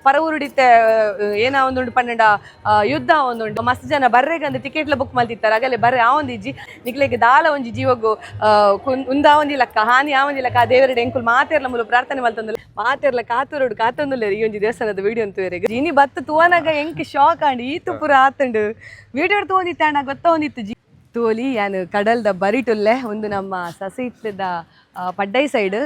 ಪರವೂರುಡಿತ್ತೆ ಏನ ಒಂದುಂಡು ಪನ್ನಡ ಯುದ್ಧ ಒಂದುಂಡು ಮಸ್ತ್ ಜನ ಬರ್ರೆಗಂದು ಟಿಕೆಟ್ಲ ಬುಕ್ ಮಲ್ತಿತ್ತಾರೆ ಅಗಲೆ ಬರ್ರೆ ಆವೊಂದಿಜ್ಜಿ ನಿಕ್ಲೆಗ್ ದಾಲ ಒಂಜಿ ಜೀವಗು ಉಂದಾವೊಂದಿ ಲಕ್ಕ ಹಾನಿ ಆವೊಂದಿ ಲಕ್ಕ ಆ ದೇವರೆಡ್ ಎಂಕುಲು ಮಾತೆರ್ಲ ಮೂಲು ಪ್ರಾರ್ಥನೆ ಮಲ್ತೊಂದುಲ್ಲ ಮಾತೆರ್ಲ ಕಾತುರಡು ಕಾತೊಂದುಲ್ಲೆರ್ ಈ ಒಂಜಿ ದೇವಸ್ಥಾನದ ವಿಡಿಯೋ ಅಂತುವೆರೆಗ್ ಇನಿ ಬತ್ತು ತೂವನಗ ಎಂಕ್ ಶಾಕ್ ಆಂಡ್ ಈತು ಪೂರ ಆತುಂಡು ವಿಡಿಯೋ ತೂವೊಂದಿತ್ತೆ ಅಣ್ಣ ಗೊತ್ತೊಂದಿತ್ತು ಜಿ ತೋಲಿ ಯಾನ್ ಕಡಲ್ದ ಬರಿಟುಲ್ಲೆ ಒಂದು ನಮ್ಮ ಸಸಿತ್ಲದ ಪಡ್ಡೈ ಸೈಡ್.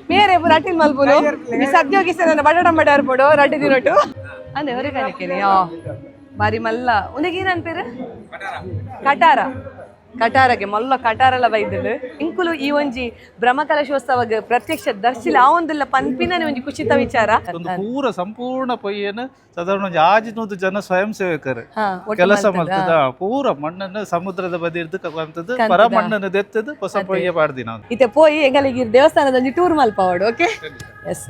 ಮೇರೆ ಪೂರ ಅಟಿಲ್ ಮಲ್ಪುನು ಈ ಸದ್ಯೋಗಿ ಸರ್ ನನ್ನ ಬಡಡ ಬಡ ಇರ್ಬೋದು ರಡ್ಡು ದಿನೊಟ್ಟು ಅಂದೆ ಹೊರಗೆ ಕಾಣಿಕೆನೆ ಯಾ ಬಾರಿ ಮಲ್ಲ ಉಂದೆಗೆ ಏನ್ ಅನ್ಪೇರು ಕಟಾರ ಕಟಾರಗೆ ಮಲ್ಲ ಕಟಾರಲ ಬೈದಳು ಇಂಕುಲು ಈ ಒಂಜಿ ಬ್ರಹ್ಮಕಲಶೋತ್ಸವಗ್ ಪ್ರತ್ಯಕ್ಷ ದರ್ಶಿಲ ಆವೊಂದುಲ್ಲ ಪನ್ಪಿನನೆ ಒಂಜಿ ಖುಷಿತ ವಿಚಾರ. ಒಂದು ಪೂರ ಸಂಪೂರ್ಣ ಪೊಯ್ಯನು ಸಾಧಾರಣ ಒಂಜಿ ಆಜಿನೂದು ಜನ ಸ್ವಯಂ ಸೇವಕರು ಹಾ, ಒಟ್ಟು ಕೆಲಸ ಮಲ್ತದ. ಮಲ್ತದ ಪೂರ ಮಣ್ಣನ್ನು ಸಮುದ್ರದ ಬದಿ ಇರ್ದು ಕಂತದ್ದು ಪರ ಮಣ್ಣನ್ನು ದೆತ್ತದು ಹೊಸ ಪೊಯ್ಯೆ ಪಾಡ್ದಿ ನಾವು. ಇತ್ತೆ ಪೋಯಿ ಎಂಗಲಿಗೆ ಈ ದೇವಸ್ಥಾನದ ಒಂಜಿ ಟೂರ್ ಮಲ್ಪಾವಡು. Okay, S.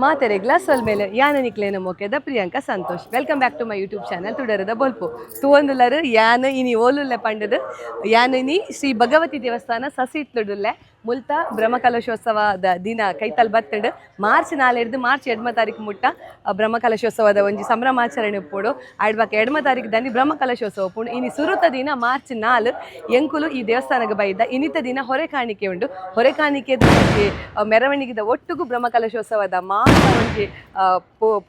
ಮಾತೆರೆ glass ಮೇಲೆ ಯಾನ ನಿಕ್ಲೇನ ಮೊಕೆದ Priyanka Santosh. Welcome back to my YouTube channel ತುಡರದ ಬೊಲ್ಪು. ತುವಂದುಲ್ಲರು ಯಾನ ಇನಿ ಓಲುಲ್ಲೆ ಪಂಡದು ಯಾನ ಇನಿ ಶ್ರೀ ಭಗವತಿ ದೇವಸ್ಥಾನ ಸಸಿತ್ಲುಡುಲ್ಲೆ. ಮುಲ್ತ ಬ್ರಹ್ಮಕಲಶೋತ್ಸವದ ದಿನ ಕೈತಲ್ ಬತ್ತಂಡು. ಮಾರ್ಚ್ 4ರ್ದು ಮಾರ್ಚ್ 2 ತಾರೀಕು ಮುಟ್ಟ ಬ್ರಹ್ಮಕಲಶೋತ್ಸವದ ಒಂಜಿ ಸಂಭ್ರಮಾಚರಣೆ ಉಪ್ಪುಡು. ಆಡ್ಬಾಕ 2 ತಾರೀಕು ದಂಡಿ ಬ್ರಹ್ಮಕಲಶೋತ್ಸವ ಉಪ್ಪುಂಡು. ಇನಿ ಸುರುತ ದಿನ ಮಾರ್ಚ್ 4 ಎಂಕುಲು ಈ ದೇವಸ್ಥಾನಕ್ಕೆ ಬೈದ. ಇನ್ನಿತ ದಿನ ಹೊರೆ ಕಾಣಿಕೆ ಉಂಡು. ಹೊರೆ ಕಾಣಿಕೆ ಒಂಜಿ ಮೆರವಣಿಗೆದ ಒಟ್ಟುಗು ಬ್ರಹ್ಮಕಲಶೋತ್ಸವದ ಮಾತ ಒಂಜಿ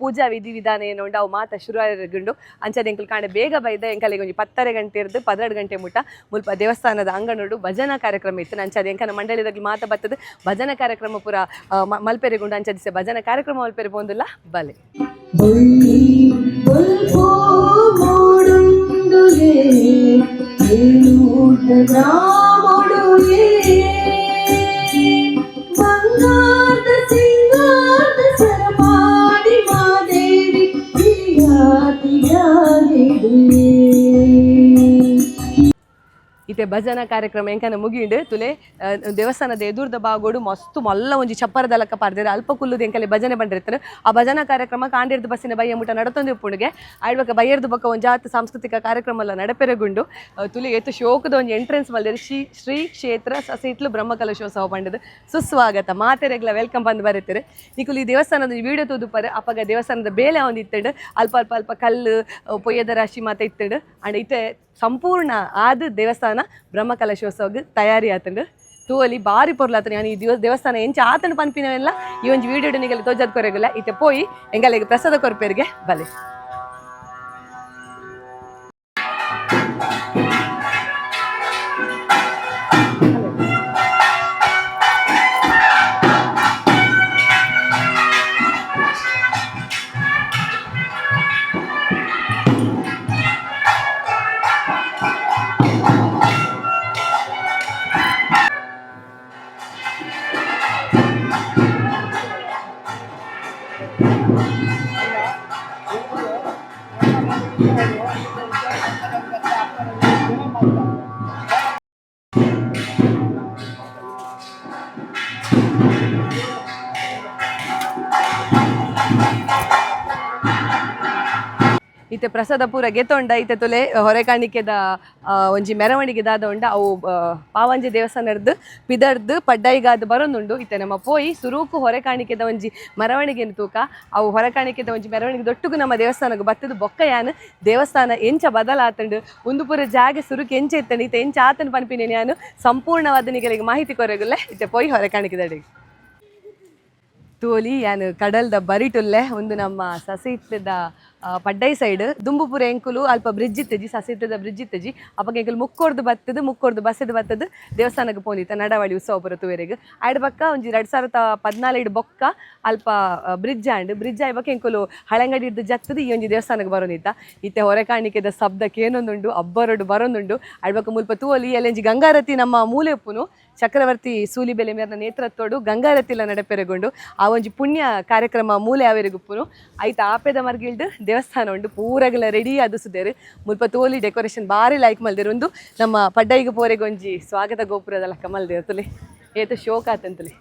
ಪೂಜಾ ವಿಧಿ ವಿಧಾನ ಏನು ಉಂಡು ಅವು ಮಾತ ಶುರು ಆಗುಂಡು. ಅಂಚನೆ ಎಂಕುಲು ಕಾಣೆ ಬೇಗ ಬೈದ. ಎಂಕಲಿಗೆ ಒಂಜಿ 10:30 ಗಂಟೆ ಇರ್ದು 12 ಗಂಟೆ ಮುಟ್ಟ ಮುಲ್ಪ ದೇವಸ್ಥಾನದ ಅಂಗನೋಡು ಭಜನಾ ಕಾರ್ಯಕ್ರಮ ಇತ್ತು. ಅಂಚಾದ ಎಂಕನ ಮಂಡಳಿದಾಗ ಮಾತ ಬತ್ತದ ಭಜನಾ ಕಾರ್ಯಕ್ರಮ ಪೂರ ಮಲ್ಪೆರೆಗುಂಡು. ಅಂಚ ದಿವಸ ಭಜನಾ ಕಾರ್ಯಕ್ರಮ ಮಲ್ಪೆರೆ ಪೋಂದುಲ್ಲ ಬಲೆ. ಬೊಳ್ಳಿ ಬೊಲ್ಪೋ ಮೂಡುಂದುಲೇ ಏಳೂಟ ಗ್ರಾಮೊಡುಯೇ ಬಂಗಾರದ ಸಿಂಗಾರದ ಸರಪಾಡಿ ಮಾದೇವಿ ಗಿರಿಯಾತಿಯಾಗಿಡುಯೇ. ಇತ್ತೆ ಭಜನಾ ಕಾರ್ಯಕ್ರಮ ಎಂಕನ ಮುಗಿಂಡು. ತುಲೆ ದೇವಸ್ಥಾನದ ಎದುರ್ದ ಬಾಗೋಡು ಮಸ್ತ್ ಮಲ್ಲ ಒಂಜಿ ಚಪ್ಪರದಲಕ್ಕ ಪಾರ್ದೇರು. ಅಲ್ಪ ಕುಲ್ಲುದು ಎಂಕಲೆ ಭಜನೆ ಬಂದಿರ್ತಾರೆ. ಆ ಭಜನಾ ಕಾರ್ಯಕ್ರಮ ಕಾಂಡಿರ್ದು ಬಸ್ಸಿನ ಬಯ್ಯ ಮುಟ ನಡತೊಂದು ಉಪ್ಪುಂಡುಗೆ. ಆಳ್ಬಕ ಬಯ್ಯರ್ದು ಬೊಕ್ಕ ಒಂಜಾತ್ ಸಾಂಸ್ಕೃತಿಕ ಕಾರ್ಯಕ್ರಮ ಎಲ್ಲ ನಡಪೆರಗುಂಡು. ತುಲೆ ಏತು ಶೋಕದ ಒಂಜಿ ಎಂಟ್ರೆನ್ಸ್ ಮಲ್ದೇರು. ಶ್ರೀ ಶ್ರೀ ಕ್ಷೇತ್ರ ಸಸಿತ್ಲು ಬ್ರಹ್ಮಕಲಶೋತ್ಸವ ಪಂಡದು ಸುಸ್ವಾಗತ ಮಾತೆರೆಗ್ಲ welcome ಬಂದು ಬರೀತಾರೆ. ನಿಕುಲು ಈ ದೇವಸ್ಥಾನದ ವಿಡಿಯೋ ತೂದುಪರೆ. ಅಪಗ ದೇವಸ್ಥಾನದ ಬೇಲೆ ಒಂದು ಇತ್ತಂಡು. ಅಲ್ಪ ಅಲ್ಪ ಅಲ್ಪ ಕಲ್ಲು ಪೊಯ್ಯದ ರಾಶಿ ಮಾತ ಇತ್ತಂಡು. ಅಂಡ್ ಇತ್ತೆ ಸಂಪೂರ್ಣ ಆದ ದೇವಸ್ಥಾನ ಬ್ರಹ್ಮಕಲಶೋತ್ಸವಕ್ಕೆ ತಯಾರಿ ಆತಂಡು. ತೂವಲಿ ಬಾರಿ ಪೊರ್ಲಾತನ. ಯಾನ್ ಈ ದೇವಸ್ಥಾನ ಎಂಚ ಆತನ ಪನ್ಪಿನವೆಲ್ಲ ಈ ಒಂಜಿ ವಿಡಿಯೋ ನಿಗಲ್ ತೋಜಾದ್ ಕೊರೆಗುಲ್ಲ. ಇತ್ತೆ ಪೋಯಿ ಎಂಗಲಿಗೆ ಪ್ರಸಾದ ಕೊರ್ಪೇರಿಗೆ ಬಲೆ. ಇತ್ತೆ ಪ್ರಸಾದ ಪೂರ ಗೆತೊಂಡ. ಇತ್ತೆ ತುಲೆ ಹೊರೆ ಕಾಣಿಕೆದ ಒಂಜಿ ಮೆರವಣಿಗೆ ದಾದ ಉಂಡ. ಅವು ಪಾವಂಜೆ ದೇವಸ್ಥಾನರ್ದು ಪಿದರ್ದು ಪಡ್ಡಾಯಿಗಾದ್ ಬರೊಂದುಂಡು. ಇತ್ತೆ ನಮ್ಮ ಪೋಯಿ ಸುರೂಕು ಹೊರೆ ಕಾಣಿಕೆದ ಒಂಜಿ ಮೆರವಣಿಗೆನ ತೂಕ. ಅವು ಹೊರೆ ಕಾಣಿಕೆದ ಒಂಜಿ ಮೆರವಣಿಗೆ ದೊಟ್ಟುಗು ನಮ್ಮ ದೇವಸ್ಥಾನಕ್ಕೆ ಬತ್ತದು. ಬೊಕ್ಕಯಾನ್ ದೇವಸ್ಥಾನ ಎಂಚ ಬದಲಾತಂಡು, ಒಂದು ಪೂರ ಜಾಗೆ ಸುರುಕು ಎಂಚ ಇತ್ತಂಡು, ಇತ್ತೆ ಎಂಚ ಆತನ ಪನ್ಪಿನೇನು ಯಾನು ಸಂಪೂರ್ಣವಾದ ನಿಗಲಿಗೆ ಮಾಹಿತಿ ಕೊರೆಗುಲ್ಲೆ. ಇತ್ತೆ ಪೋಯಿ ಹೊರೆ ಕಾಣಿಕೆದಡಿಗೆ. ತೋಲಿ ಯಾನ್ ಕಡಲ್ದ ಬರಿಟುಲ್ಲೆ. ಒಂದು ನಮ್ಮ ಸಸಿತ್ಲದ ಪಡ್ಡೈ ಸೈಡ್. ದುಂಬುಪುರ ಎಂಕುಲು ಅಲ್ಪ ಬ್ರಿಡ್ಜ್ ಇತ್ತಜಿ, ಸಸಿತ್ಲದ ಬ್ರಿಡ್ಜ್ ಇತ್ತಜಿ. ಅಪಗ ಎಂಕುಲು ಮುಕ್ಕೋರ್ದು ಬತ್ತದು, ಮುಕ್ಕೋರ್ದು ಬಸ್ಸದು ಬತ್ತದು ದೇವಸ್ಥಾನಕ್ಕೆ ಪೋಂದಿತ್ತ ನಡವಳಿ ಉತ್ಸವ ಪುರ ತೂವೆರೆಗ್. ಆಯ್ಡ್ ಬಕ್ಕ ಒಂಜಿ 2014 ಬೊಕ್ಕ ಅಲ್ಪ bridge and bridge ಆಯ್ ಬೊಕ್ಕ ಎಂಕುಲು ಹಳಂಗಡಿ ಹಿಡ್ದು ಜತ್ತದು ಈ ಒಂಜಿ ದೇವಸ್ಥಾನಕ್ಕೆ ಬರೋನಿತ್ತ. ಇತ್ತೆ ಹೊರೆ ಕಾಣಿಕೆದ ಶಬ್ದಕ್ಕೆ ಏನೊಂದುಂಡು ಅಬ್ಬರಡು ಬರೋನುಂಡು. ಆಯ್ಡ್ ಬೊಕ್ಕ ಮುಲ್ಪ ತೂವಲಿ ಅಲ್ಲೊಂಜಿ ಗಂಗಾರತಿ. ನಮ್ಮ ಮೂಲೆ ಉಪ್ಪುನು ಚಕ್ರವರ್ತಿ ಸೂಲಿಬೆಲೆ ಮೇರ್ನ ನೇತೃತ್ವಡು ಗಂಗಾರತಿಲ ನಡಪೆರೆಗೊಂಡು. ಆ ಒಂಜಿ ಪುಣ್ಯ ಕಾರ್ಯಕ್ರಮ ಮೂಲೆ ಆವೆರೆಗುಪ್ಪುನು. ಐತ ಆಪೆದ ಮರ್ಗಿಲ್ಡ್ ದೇವಸ್ಥಾನ ದೇವಸ್ಥಾನ ಉಂಡು ಪೂರಗಲ ರೆಡಿ ಅದು ಸುದೇರು ಮುಲ್ಪ ತೋಲಿ ಡೆಕೋರೇಷನ್ ಬಾರಿ ಲೈಕ್ ಮಲ್ದೇರು. ಒಂದು ನಮ್ಮ ಪಡ್ಡೈಗೆ ಪೋರೆಗೊಂಜಿ ಸ್ವಾಗತ ಗೋಪುರದ ಲಕ್ಕ ಮಲ್ದೇರು ತುಲೆ ಏತ ಶೋಕ ಆತಂತಲೆ.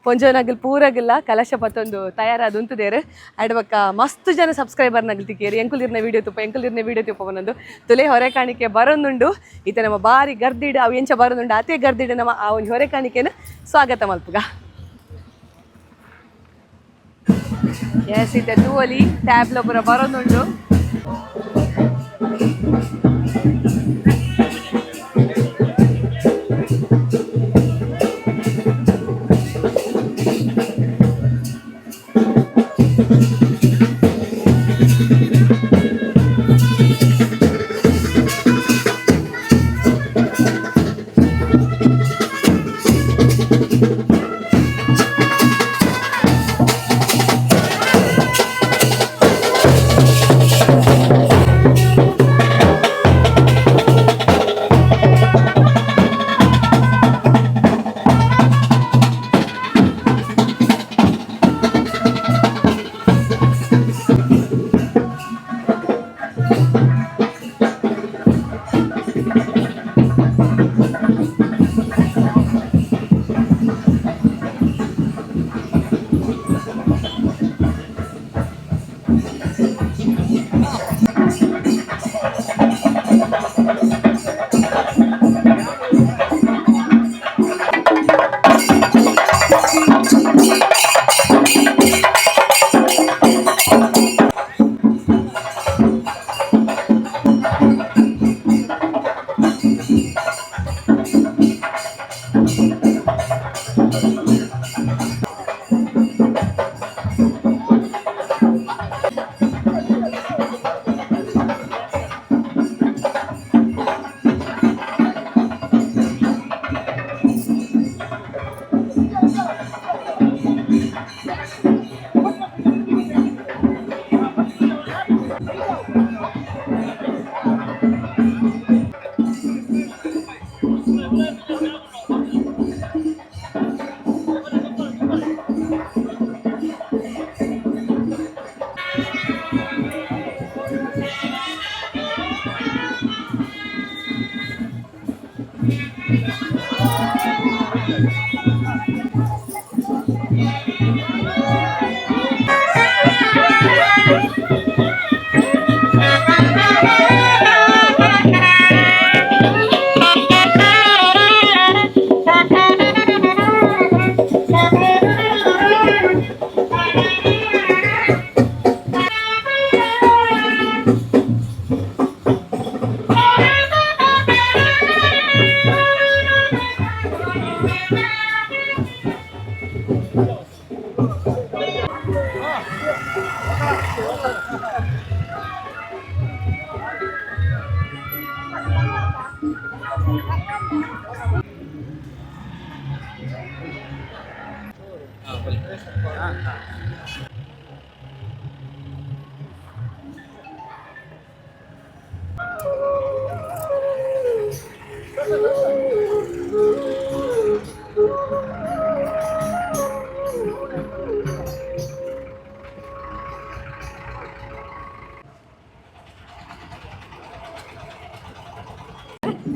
ಪೊಂಜೋನಗಲ್ ಪೂರಗಲ್ಲ ಕಲಶ ಪತ್ತೊಂದು ತಯಾರಾದ ಉಂತುದೇರು. ಅಡ್ಬಕ್ಕ ಮಸ್ತ್ ಜನ ಸಬ್ಸ್ಕ್ರೈಬರ್ ನಗಲ್ ತಿಕ್ಕೇರಿ ಎಂಕುಲಿರ್ನ ವೀಡಿಯೋ ತುಪ್ಪ ಎಂಕುಲಿರ್ನ ವೀಡಿಯೋ ತುಪ್ಪ ಬಂದೊಂದು ತುಲೆ ಹೊರೆ ಕಾಣಿಕೆ ಬರೋನುಂಡು. ಈತ ನಮ್ಮ ಬಾರಿ ಗರ್ದಿಡು ಅವು ಎಂಚ ಬರೋನುಂಡು ಅತೇ ಗರ್ದಿಡು ನಮ್ಮ ಆ ಒಂದು ಹೊರೆ ಕಾಣಿಕೆನ ಸ್ವಾಗತ ಮಲ್ಪುಗ. ಎಸ್ ಇತ್ತೆ ತೂವಲಿ ಟ್ಯಾಬ್ಲ ಪೂರ ಬರೋನುಂಡು.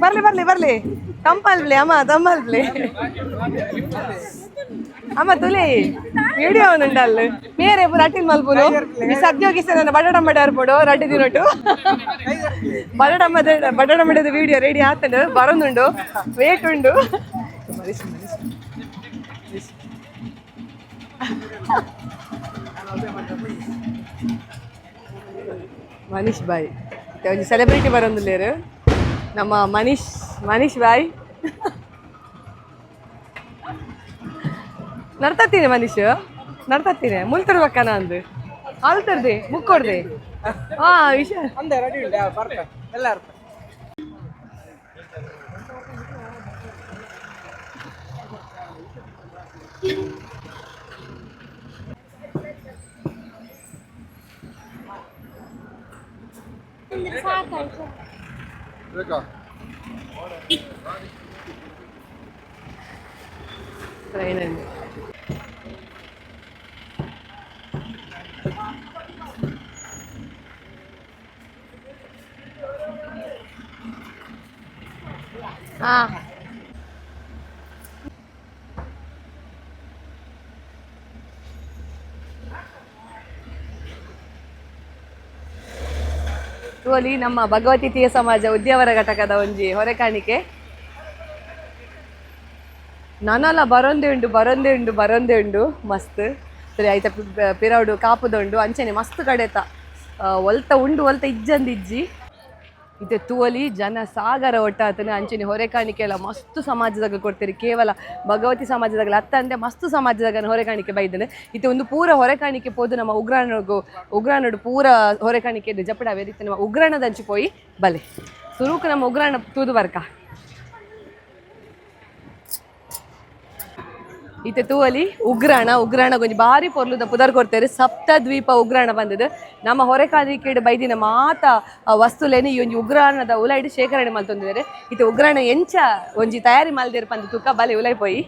ಬರ್ಲಿ ಬರ್ಲಿ ಬರ್ಲಿ ತಂಪಲ್ಪ್ಲೆ ಅಮ್ಮ ತಂಪಲ್ಪ್ಲೆ ಅಮ್ಮ ತುಲೆ ವಿಡಿಯೋ ಉಂಡಲ್ಲ ಮೇರೆ ಪೂರ ಅಟ್ಟಿಲ್ ಮಲ್ಪುನು. ಈ ಸದ್ಯೋಗಿಸ ನನ್ನ ಬಡಡ ಮಡ ರಡ್ಡು ದಿನೊಟ್ಟು ಬಡಡ ಬಡಡ ಮಡದ ವಿಡಿಯೋ ರೆಡಿ ಆತಂಡು ಬರೋನುಂಡು ವೇಟ್ ಉಂಡು. ಮನೀಶ್ ಬಾಯ್ ಒಂಜಿ ಸೆಲೆಬ್ರಿಟಿ ಬರೋಂದುಲ್ಲೇರು ನಮ್ಮ ಮನೀಶ್ ಮನೀಶ್ ಬಾಯ್ ನಡ್ತತ್ತೀನಿ ಮನೀಶ್ ನಡ್ತತ್ತೀನಿ ಮುಲ್ತಿರ್ಬೇಕ ನಂದು ಅಲ್ತರ್ದೆ ಮುಕ್ಕೊಡ್ದೆ ಹಾ ವಿಷಯ. ಟ್ರೈನ್ ತೋಲಿ ನಮ್ಮ ಭಗವತಿ ತೀಯ ಸಮಾಜ ಉದ್ಯಾವರ ಘಟಕದ ಒಂಜಿ ಹೊರೆಕಾಣಿಕೆ. ನನಲ ಬರೊಂದೇ ಉಂಡು, ಬರೊಂದೇ ಉಂಡು, ಬರೊಂದೇ ಉಂಡು. ಮಸ್ತ್ ಸರಿ ಆಯ್ತ. ಪಿರೌಡು ಕಾಪುದುಂಡು. ಅಂಚನೆ ಮಸ್ತ್ ಕಡೆತ ಒಲ್ತ ಉಂಡು, ಒಲ್ತ ಇಜ್ಜಂದು ಇಜ್ಜಿ. ಇತ್ತೆ ತೂವಲಿ ಜನ ಸಾಗರ ಒಟ್ಟಾತನ. ಅಂಚನೆ ಹೊರೆಕಾಣಿಕೆ ಎಲ್ಲ ಮಸ್ತ್ ಸಮಾಜದಾಗ ಕೊಡ್ತೀರಿ. ಕೇವಲ ಭಗವತಿ ಸಮಾಜದಾಗ ಅತ್ತಂದೆ ಮಸ್ತ್ ಸಮಾಜದಾಗ ಹೊರೆಕಾಣಿಕೆ ಬೈದನೆ. ಇತ್ತೆ ಒಂದು ಪೂರ ಹೊರೆಕಾಣಿಕೆ ಪೋದು ನಮ್ಮ ಉಗ್ರಾಣಗು, ಉಗ್ರಾಣಡು ಪೂರ ಹೊರೆಕಾಣಿಕೆ ಜಪಡಾವೆ. ಇತ್ತೆ ನಮ್ಮ ಉಗ್ರಾಣದಂಚಿ ಪೋಯಿ ಬಲೆ. ಸುರುಕು ನಮ್ಮ ಉಗ್ರಾಣ ತೂದು ಬರ್ಕ. ಇತ್ತೆ ತೂವಲಿ ಉಗ್ರಾಣ. ಉಗ್ರಾಣ ಗೊಂಜಿ ಬಾರಿ ಪೊರ್ಲುದ ಪುದರ್ ಕೊಡ್ತಾರೆ, ಸಪ್ತ ದ್ವೀಪ ಉಗ್ರಾಣ ಬಂದದ್ದು. ನಮ್ಮ ಹೊರೆಕಾಣಿಕೆಡ್ ಬೈದಿನ ಮಾತ ವಸ್ತುಲೇನು ಈ ಒಂಜಿ ಉಗ್ರಾಣದ ಉಲೈಡ್ ಶೇಖರಣೆ ಮಲ್ತೊಂದಿದ್ದಾರೆ. ಇತ್ತೆ ಉಗ್ರಾಣ ಎಂಚ ಒಂಜಿ ತಯಾರಿ ಮಲ್ದೇರ್ ಪಂದ್ ತೂಕ ಬಲೆ ಉಲೈ ಪೋಯಿ.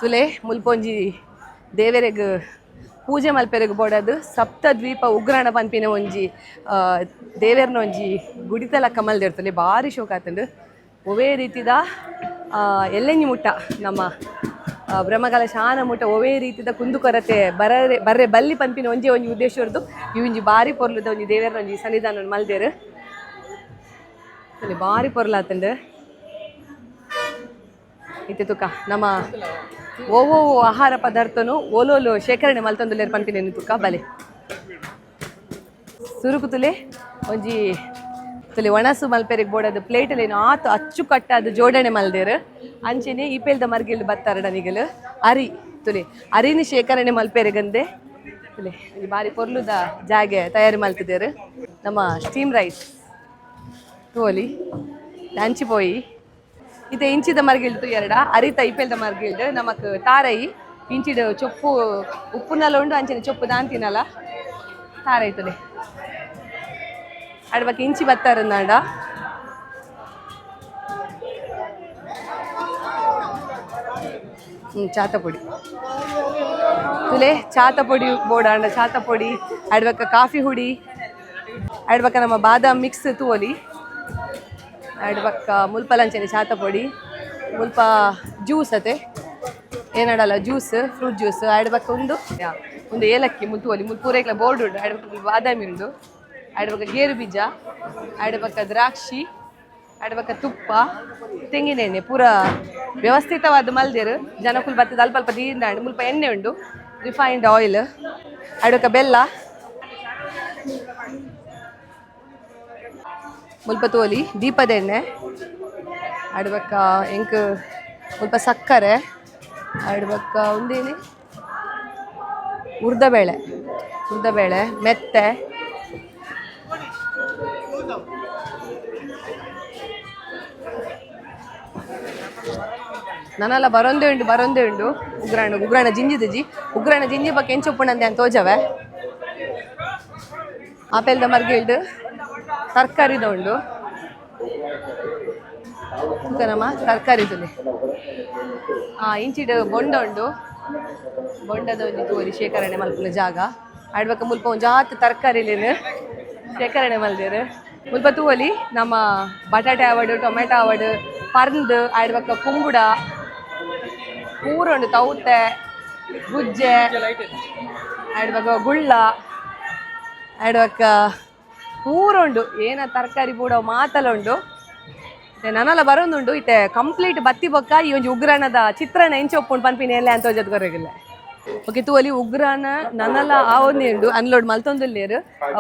ತುಲೆ, ಮುಲ್ಪೊಂಜಿ ದೇವೆರೆಗ್ ಪೂಜೆ ಮಲ್ಪೆರೆಗ್ ಬೋಡದು ಸಪ್ತ ದ್ವೀಪ ಉಗ್ರಾಣ ಪನ್ಪಿನ ಒಂಜಿ ದೇವೆರ್ನ ಒಂಜಿ ಗುಡಿತ ಕಮಲ್ದಿರ್ತಲೆ. ಬಾರಿ ಶೋಕ ಆತಂಡು. ಒವೇ ರೀತಿದ ಎಲ್ಲೆಂಜಿ ಮುಟ್ಟ ನಮ್ಮ ಬ್ರಹ್ಮಕಲಶ ಆನ ಮುಟ್ಟ ಒವೇ ರೀತಿದ ಕುಂದುಕೊರತೆ ಬರರೆ ಬರ್ರೆ ಬಲ್ಲಿ ಪನ್ಪಿನ ಒಂಜಿ ಒಂಜಿ ಉದ್ದೇಶ ಇರ್ದು ಈ ಒಂಜಿ ಬಾರಿ ಪೊರ್ಲುದ ಒಂಜಿ ದೇವೆರ್ನ ಒಂಜಿ ಸನ್ನಿಧಾನ ಮಲ್ದೇರು. ಬಾರಿ ಪೊರ್ಲಾತಂಡು. ಇತ್ತೆ ತುಕ ನಮ್ಮ ಓವೋ ಆಹಾರ ಪದಾರ್ಥನು ಓಲೋಲು ಶೇಖರಣೆ ಮಲ್ತೊಂದುಲ್ಲೆರ್ ಪನ್ಪಿನ ತುಕ್ಕ ಬಲೆ. ಸುರುಕು ತುಲೆ ಒಂಜಿ ತುಲೆ ಒಣಸು ಮಲ್ಪೆರೆಗ್ ಬೋಡದು ಪ್ಲೇಟಲ್ಲಿ ಆತು ಅಚ್ಚುಕಟ್ಟಾದ ಜೋಡಣೆ ಮಲ್ದೇರು. ಅಂಚೆನೆ ಈಪೇಲ್ದ ಮರ್ಗಿಲ್ ಬತ್ತಾರಡ ನಿಗಲು ಅರಿ ತುಲೆ ಅರಿನ ಶೇಖರಣೆ ಮಲ್ಪೆರೆಗಂದೆ ತುಲೆ ಒಂಜಿ ಬಾರಿ ಪೊರ್ಲುದ ಜಾಗೆ ತಯಾರಿ ಮಲ್ತಿದ್ದೇರು. ನಮ್ಮ ಸ್ಟೀಮ್ ರೈಸ್ ತೋಲಿ ಅಂಚಿ ಪೋಯಿ. ಇತ್ತೆ ಇಂಚಿದ ಮರ್ಗಿಲ್ದು ಎರಡ ಅರಿತ ಇಪೇಲ್ದ ಮರ್ಗಿಲ್ದು ನಮಕ್ ತಾರೈ ಇಂಚಿಡು ಚೊಪ್ಪು ಉಪ್ಪುನಲ ಉಂಡು, ಅಂಚನೆ ಚೊಪ್ಪು ದಾಂತಿನಲ ತಾರೈ ತುಲೆ. ಅಡ್ಬಕ್ ಇಂಚಿ ಬತ್ತಾರಂದಾಂಡ. ಚಾತ ಪೊಡಿ ತುಲೆ. ಚಾತ ಪೊಡಿ ಬೋಡಾಂಡ ಚಾತ ಪೊಡಿ, ಅಡ್ಬಕ್ಕ ಕಾಫಿ ಹುಡಿ, ಅಡ್ಬಕ್ಕ ನಮ್ಮ ಬಾದಾಮ್ ಮಿಕ್ಸ್ ತೂವಲಿ. ಅಡ್ಬಕ್ಕ ಮುಲ್ಪ ಲಂಚನೆ ಚಾತ ಪೊಡಿ, ಮುಲ್ಪ ಜ್ಯೂಸ್ ಅತೆ ಏನಡಲ್ಲ ಜ್ಯೂಸ್, ಫ್ರೂಟ್ ಜ್ಯೂಸ್. ಅಡ್ಬಕ್ಕ ಒಂದು ಒಂದು ಏಲಕ್ಕಿ ಮುಲ್ತುವಲಿ. ಮುಲ್ಪ ಪೂರೈಕ್ಲ ಬೋರ್ಡ್ ಉಂಡು. ಅಡ್ಬಕ್ಕ ಬಾದಾಮಿ ಉಂಡು, ಅಡ್ಬಕ್ಕ ಗೇರು ಬೀಜ, ಅಡ್ಬಕ್ಕ ದ್ರಾಕ್ಷಿ, ಅಡ್ಬಕ್ಕ ತುಪ್ಪ, ತೆಂಗಿನೆಣ್ಣೆ ಪೂರ ವ್ಯವಸ್ಥಿತವಾದ ಮಲ್ದೇರು. ಜನಕುಲ್ ಬತ್ತದ ಅಲ್ಪ ಅಲ್ಪ ದೀಂದಾಂಡ್. ಮುಲ್ಪ ಎಣ್ಣೆ ಉಂಡು, ರಿಫೈನ್ಡ್ ಆಯಿಲ್. ಅಡ್ಬಕ್ಕ ಬೆಲ್ಲ. ಮುಲ್ಪ ತೋಲಿ ದೀಪದ ಎಣ್ಣೆ. ಅಡ್ಬಕ್ಕ ಎಂಕ್ ಮುಲ್ಪ ಸಕ್ಕರೆ. ಅಡ್ಬಕ್ಕ ಉಂದೇನಿ ಉರ್ದಬೇಳೆ, ಉರ್ದಬೇಳೆ ಮೆತ್ತೆ. ನನಲ ಬರೊಂದೇ ಉಂಡು, ಬರೊಂದೇ ಉಂಡು. ಉಗ್ರಾಣ ಉಗ್ರಾಣ ಜಿಂಜಿದಜಿ. ಉಗ್ರಾಣ ಜಿಂಜಿ ಬಕ್ಕ ಎಂಚ ಉಪ್ಪುಂಡಂದೆ ಅಂತ ತೋಜವೆ. ಆಪೆಲ್ದ ಮರ್ಗಿಲ್ಡ್ ತರಕಾರಿದ ಉಂಡು ನಮ್ಮ ತರಕಾರಿ ತುಲೆ. ಇಂಚಿಡ್ ಬೊಂಡ ಉಂಡು. ಬೊಂಡದ ಒಂಜಿ ತೂವೊಲಿ ಶೇಖರಣೆ ಮಲ್ಪುನ ಜಾಗ. ಆಡ್ಬಕ ಮುಲ್ಪ ಒಂಜಾತ್ ತರಕಾರಿಲೇನು ಶೇಖರಣೆ ಮಲ್ದೇರು. ಮುಲ್ಪ ತೂವೊಲಿ ನಮ್ಮ ಬಟಾಟೆ ಆವಡ್, ಟೊಮೆಟೊ ಆವಡ್, ಪರ್ಂದ್, ಆಡ್ಬಕ ಕುಂಬುಡ ಪೂರ ಉಂಡು. ತೌತೆ, ಗುಜ್ಜೆ, ಆಡ್ಬಕ ಗುಳ್ಳ, ಆಡ್ಬಕ ಪೂರ ಉಂಡು. ಏನ ತರಕಾರಿ ಪೂರ ಮಾತಲ ಉಂಡು. ಇತ್ತೆ ನನಲ ಬರೋದುಂಡು. ಇತ್ತೆ ಕಂಪ್ಲೀಟ್ ಬತ್ತಿ ಬೊಕ್ಕ ಈ ಒಂಜಿ ಉಗ್ರಾಣದ ಚಿತ್ರಣ ಎಂಚ ಒಪ್ಪುಂಡು ಪನ್ಪಿನ ಎಲ್ಲ ಅಂತ ತೋಜದ್ ಕೊರಗಿಲ್ಲ. ಓಕೆ, ತೂವಲಿ ಉಗ್ರಾಣ ನನಲ ಆವೊಂದೇ ಉಂಡು. ಅನ್ಲೋಡ್ ಮಲ್ತೊಂದುಲ್ಲೇರು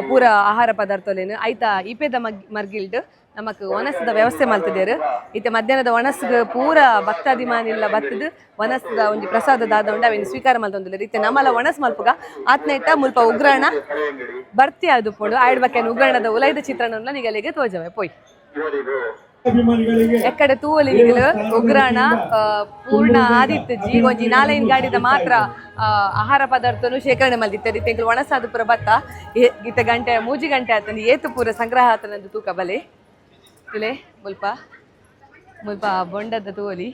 ಪೂರ ಆಹಾರ ಪದಾರ್ಥಲೇನು. ಐತ ಇಪೇದ ಮರ್ಗಿಲ್ಡ್ ನಮಕ್ ಒಣಸದ ವ್ಯವಸ್ಥೆ ಮಲ್ತಿದ್ದೇರು. ಇತ್ತೆ ಮಧ್ಯಾಹ್ನದ ಒಣಸ್ಗ್ ಪೂರ ಭಕ್ತಾದಿಮಾನಿಲ್ಲ ಬತ್ತದು ಒಣಸದ ಒಂಜಿ ಪ್ರಸಾದ ದಾದ ಉಂಡು ಅವೆನ್ ಸ್ವೀಕಾರ ಮಲ್ತೊಂದುಲ್ಲೆರ್. ಇತ್ತೆ ನಮಲ ಒಣಸ್ ಮಲ್ಪುಗ. ಆತ್ನೇಟ ಮುಲ್ಪ ಉಗ್ರಾಣ ಬರ್ತಿ ಅದು ಪೋಡು. ಆಯ್ಡ್ ಉಗ್ರಾಣದ ಉಲೈದ ಚಿತ್ರಣನ ನಿಗಲಿಗೆ ತೋಜವೆ ಪೋಯ್. ಎಕ್ಕಡೆ ತೂವಲಿ ನಿಗಲು ಉಗ್ರಾಣ ಪೂರ್ಣ ಆದಿತ್ತ್ ಜಿ. ಒಂಜಿ ನಾಲೈನ್ ಗಾಡಿದ ಮಾತ್ರ ಆಹಾರ ಪದಾರ್ಥನು ಶೇಖರಣೆ ಮಲ್ದಿತ್ತೆರ್. ಇತ್ತೆ ಎಂಕುಲು ಒಣಸಾದ ಪೂರ ಬತ್ತ. ಇತ್ತೆ ಗಂಟೆ 3 ಗಂಟೆ ಆತಂದು. ಏತು ಪೂರ ಸಂಗ್ರಹ ಆತನಂದು ತೂಕ ಬಲೆ. ತುಲೆ ಮುಲ್ಪ ಮುಲ್ಪ ಬೊಂಡದ ತೂವೊಲಿ.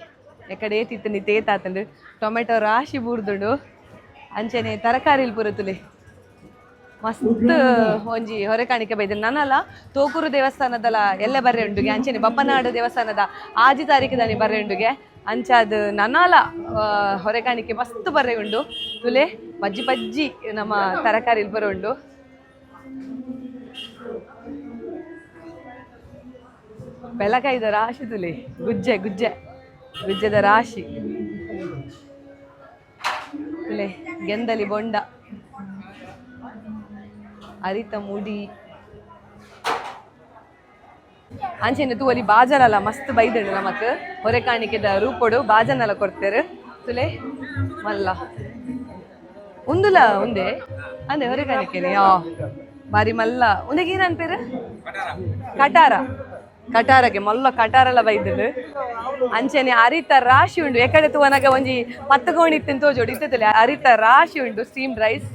ಎಕಡೆ ಏತಿತ್ತು ನಿತ್ತೆ ಏತಾತಂಡು. ಟೊಮೆಟೊ ರಾಶಿ ಬೂರ್ದುಂಡು. ಅಂಚನೆ ತರಕಾರಿಲ್ ಪೂರ ತುಲೆ. ಮಸ್ತ್ ಒಂಜಿ ಹೊರೆಕಾಣಿಕೆ ಬೈದ. ನನಲ ತೋಕೂರು ದೇವಸ್ಥಾನದಲ ಎಲ್ಲ ಬರ್ರೆ ಉಂಡುಗೆ. ಅಂಚನೆ ಬಪ್ಪನಾಡು ದೇವಸ್ಥಾನದ 6 ತಾರೀಕು ದಾನಿ ಬರ್ರೆ ಉಂಡುಗೆ. ಅಂಚಾದ್ ನನಾಲ ಹೊರೆಕಾಣಿಕೆ ಮಸ್ತ್ ಬರ್ರೆ ಉಂಡು. ತುಲೆ ಬಜ್ಜಿ ಬಜ್ಜಿ ನಮ್ಮ ತರಕಾರಿ ಬರ ಉಂಡು. ಬೆಳಕಾಯ್ದ ರಾಶಿ ತುಲೆ, ಗುಜ್ಜೆ ಗುಜ್ಜೆ ಗುಜ್ಜೆದ ರಾಶಿ ತುಲೆ. ಗೆಂದಲಿ ಬೊಂಡ, ಅರಿತ ಮುಡಿ, ಅಂಚೆನೆ ತೂವಲಿ ಬಾಜನಲ ಮಸ್ತ್ ಬೈದುಂಡು ನಮಕ್. ಹೊರೆ ಕಾಣಿಕೆದ ರೂಪೊಡು ಬಾಜನಲ ಕೊಡ್ತೇರು. ತುಲೆ ಮಲ್ಲ ಉಂದುಲ ಉಂದೆ ಅಂದೆ ಹೊರೆ ಕಾಣಿಕೆನೆ. ಯಾ ಬಾರಿ ಮಲ್ಲ ಉಂದೆಗೆ ಏನ್ ಅನ್ಪೇರು? ಕಟಾರ. ಕಟಾರಗೆ ಮಲ್ಲ ಕಟಾರಲ ಬೈದುಂಡು. ಅಂಚೆನೆ ಅರಿತ ರಾಶಿ ಉಂಡು. ಎಕಡೆ ತೂವನಗ ಒಂಜಿ ಪತ್ತು ಕೋಣಿ ಇತ್ತಿನ ತೋಜೋಡು ಇತ್ತಲೆ. ಅರಿತ ರಾಶಿ ಉಂಡು, steam rice.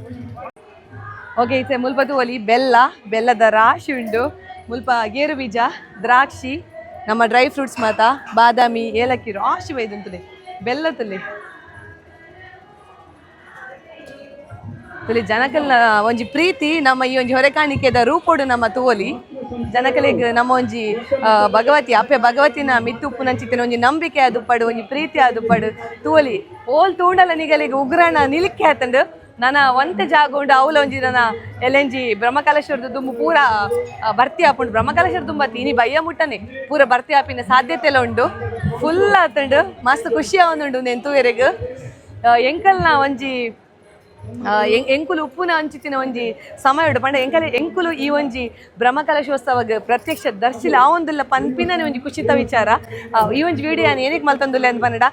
Okay, ಇತ್ತೆ ಮುಲ್ಪ ತೂವಲಿ ಬೆಲ್ಲ, ಬೆಲ್ಲದ ರಾಶಿ ಉಂಡು. ಮುಲ್ಪ ಗೇರು ಬೀಜ, ದ್ರಾಕ್ಷಿ, ನಮ್ಮ ಡ್ರೈ ಫ್ರೂಟ್ಸ್ ಮಾತ, ಬಾದಾಮಿ, ಏಲಕ್ಕಿ ರಾಶಿ ಬೈದುಂತುಲೆ. ಬೆಲ್ಲ ತುಲೆ ತುಲಿ. ಜನಕಲ್ನ ಒಂಜಿ ಪ್ರೀತಿ ನಮ್ಮ ಈ ಒಂಜಿ ಹೊರೆಕಾಣಿಕೆದ ರೂಪೊಡು ನಮ್ಮ ತೂವೊಲಿ. ಜನಕಲೆಗ್ ನಮ್ಮ ಒಂಜಿ ಭಗವತಿ ಅಪ್ಪೆ ಭಗವತಿನ ಮಿತ್ತು ಉಪ್ಪುನಂಚಿತ್ತಿನ ಒಂಜಿ ನಂಬಿಕೆ ಆದುಪ್ಪಡು, ಒಂಜಿ ಪ್ರೀತಿ ಆದುಪ್ಪಡು. ತೂವೊಲಿ, ಓಲ್ ತೂಂಡಲ ನಿಗಲಿಗ್ ಉಗ್ರಣ ನಿಲಿಕೆ ಆತಂಡು. ನನ ಒಂತೆ ಜಾಗ ಉಂಡು, ಅವ್ಲ ಒಂಜಿ ನನ ಎಲ್ಲೆಂಜಿ ಬ್ರಹ್ಮಕಲೇಶ್ವರದ ದುಂಬು ಪೂರ ಭರ್ತಿ ಆಪುಂಡು. ಬ್ರಹ್ಮಕಲೇಶ್ವರ ದುಂಬತ್ತಿ ಇನಿ ಬಯ್ಯ ಮುಟ್ಟನೆ ಪೂರ ಭರ್ತಿ ಆಪಿನ ಸಾಧ್ಯತೆ ಎಲ್ಲ ಉಂಡು. ಫುಲ್ ಆತಂಡು, ಮಸ್ತ್ ಖುಷಿ ಆವೊಂದುಂಡು ನೆನ್ ತೂವೆರೆಗ್. ಎಂಕಲ್ನ ಒಂಜಿ ಎಂಕುಲು ಉಪ್ಪುನ ಅಂಚಿತ್ತಿನ ಒಂಜಿ ಸಮಯ ಉಂಡು ಪಂಡ ಎಂಕಲೆ ಎಂಕುಲು ಈ ಒಂಜಿ ಬ್ರಹ್ಮಕಲಶೋತ್ಸವಗ್ ಪ್ರತ್ಯಕ್ಷ ದರ್ಶಿಲ ಆವೊಂದುಲ್ಲ ಪನ್ಪಿನನೆ ಒಂಜಿ ಖುಷಿತ ವಿಚಾರ. ಈ ಒಂಜಿ ವಿಡಿಯೋ ಏನಕ್ಕೆ ಮಲ್ತೊಂದುಲ್ಲ ಅಂದ್ ಪನ್ನಡ,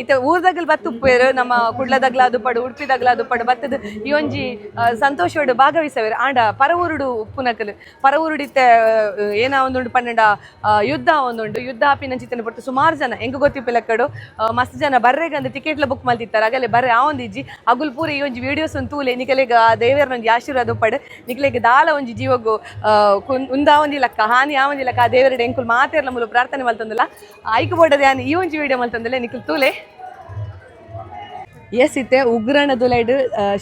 ಇತ್ತೆ ಊರ್ದಗಲ್ ಬತ್ತು ಉಪ್ಪುವೆರ್, ನಮ್ಮ ಕುಡ್ಲದಗ್ಲ ದುಪ್ಪಡು, ಉಡುಪಿದಗ್ಲ ದುಪ್ಪಡು ಬತ್ತದ ಈ ಒಂಜಿ ಸಂತೋಷೋಡು ಭಾಗವಹಿಸವೆರ್. ಆಂಡ ಪರ ಊರುಡು ಉಪ್ಪುನಕಲು, ಪರ ಊರುಡು ಇತ್ತೆ ಏನ ಒಂದುಂಡು ಪನ್ನಡ, ಯುದ್ಧ ಒಂದುಂಡು. ಯುದ್ಧ ಆಪಿನಂಚಿತ್ತಿನ ಪೊರ್ತು ಸುಮಾರು ಜನ ಎಂಕ್ ಗೊತ್ತಿಪ್ಪು ಮಸ್ತ್ ಜನ ಬರ್ರೆಗಂದು ಟಿಕೆಟ್ಲ ಬುಕ್ ಮಲ್ತಿತ್ತಾರೆ. ಅಗಲೆ ಬರ್ರೆ ಆವೊಂದಿಜ್ಜಿ. ಅಗುಲ್ ಪೂರ ಈ ಒಂಜಿ ವಿಡಿಯೋಸ್ ಒಂದು ತೂಲೆ, ನಿಕಲೆಗ್ ಆ ದೇವೆರ್ನ ಒಂಜಿ ಆಶೀರ್ವಾದ ಉಪ್ಪಡ್, ನಿಕಲೆಗ್ ದಾಲ ಒಂಜಿ ಜೀವಗು ಉಂದಾವೊಂದಿ ಲಕ್ಕ, ಹಾನಿ ಆವೊಂದಿ ಲಕ್ಕ ಆ ದೇವರೆಡ್ ಎಂಕುಲು ಮಾತೆರ್ಲ ಮೂಲು ಪ್ರಾರ್ಥನೆ ಮಲ್ತೊಂದುಲ್ಲ. ಐಕ್ ಬೋಡದ ಯಾನ್ ಈ ಒಂಜಿ ವಿಡಿಯೋ ಮಲ್ತೊಂದುಲ್ಲ, ನಿಕುಲು ತೂಲೆ. ಎಸ್, ಇತ್ತೆ ಉಗ್ರಾಣ ದುಲೈಡ್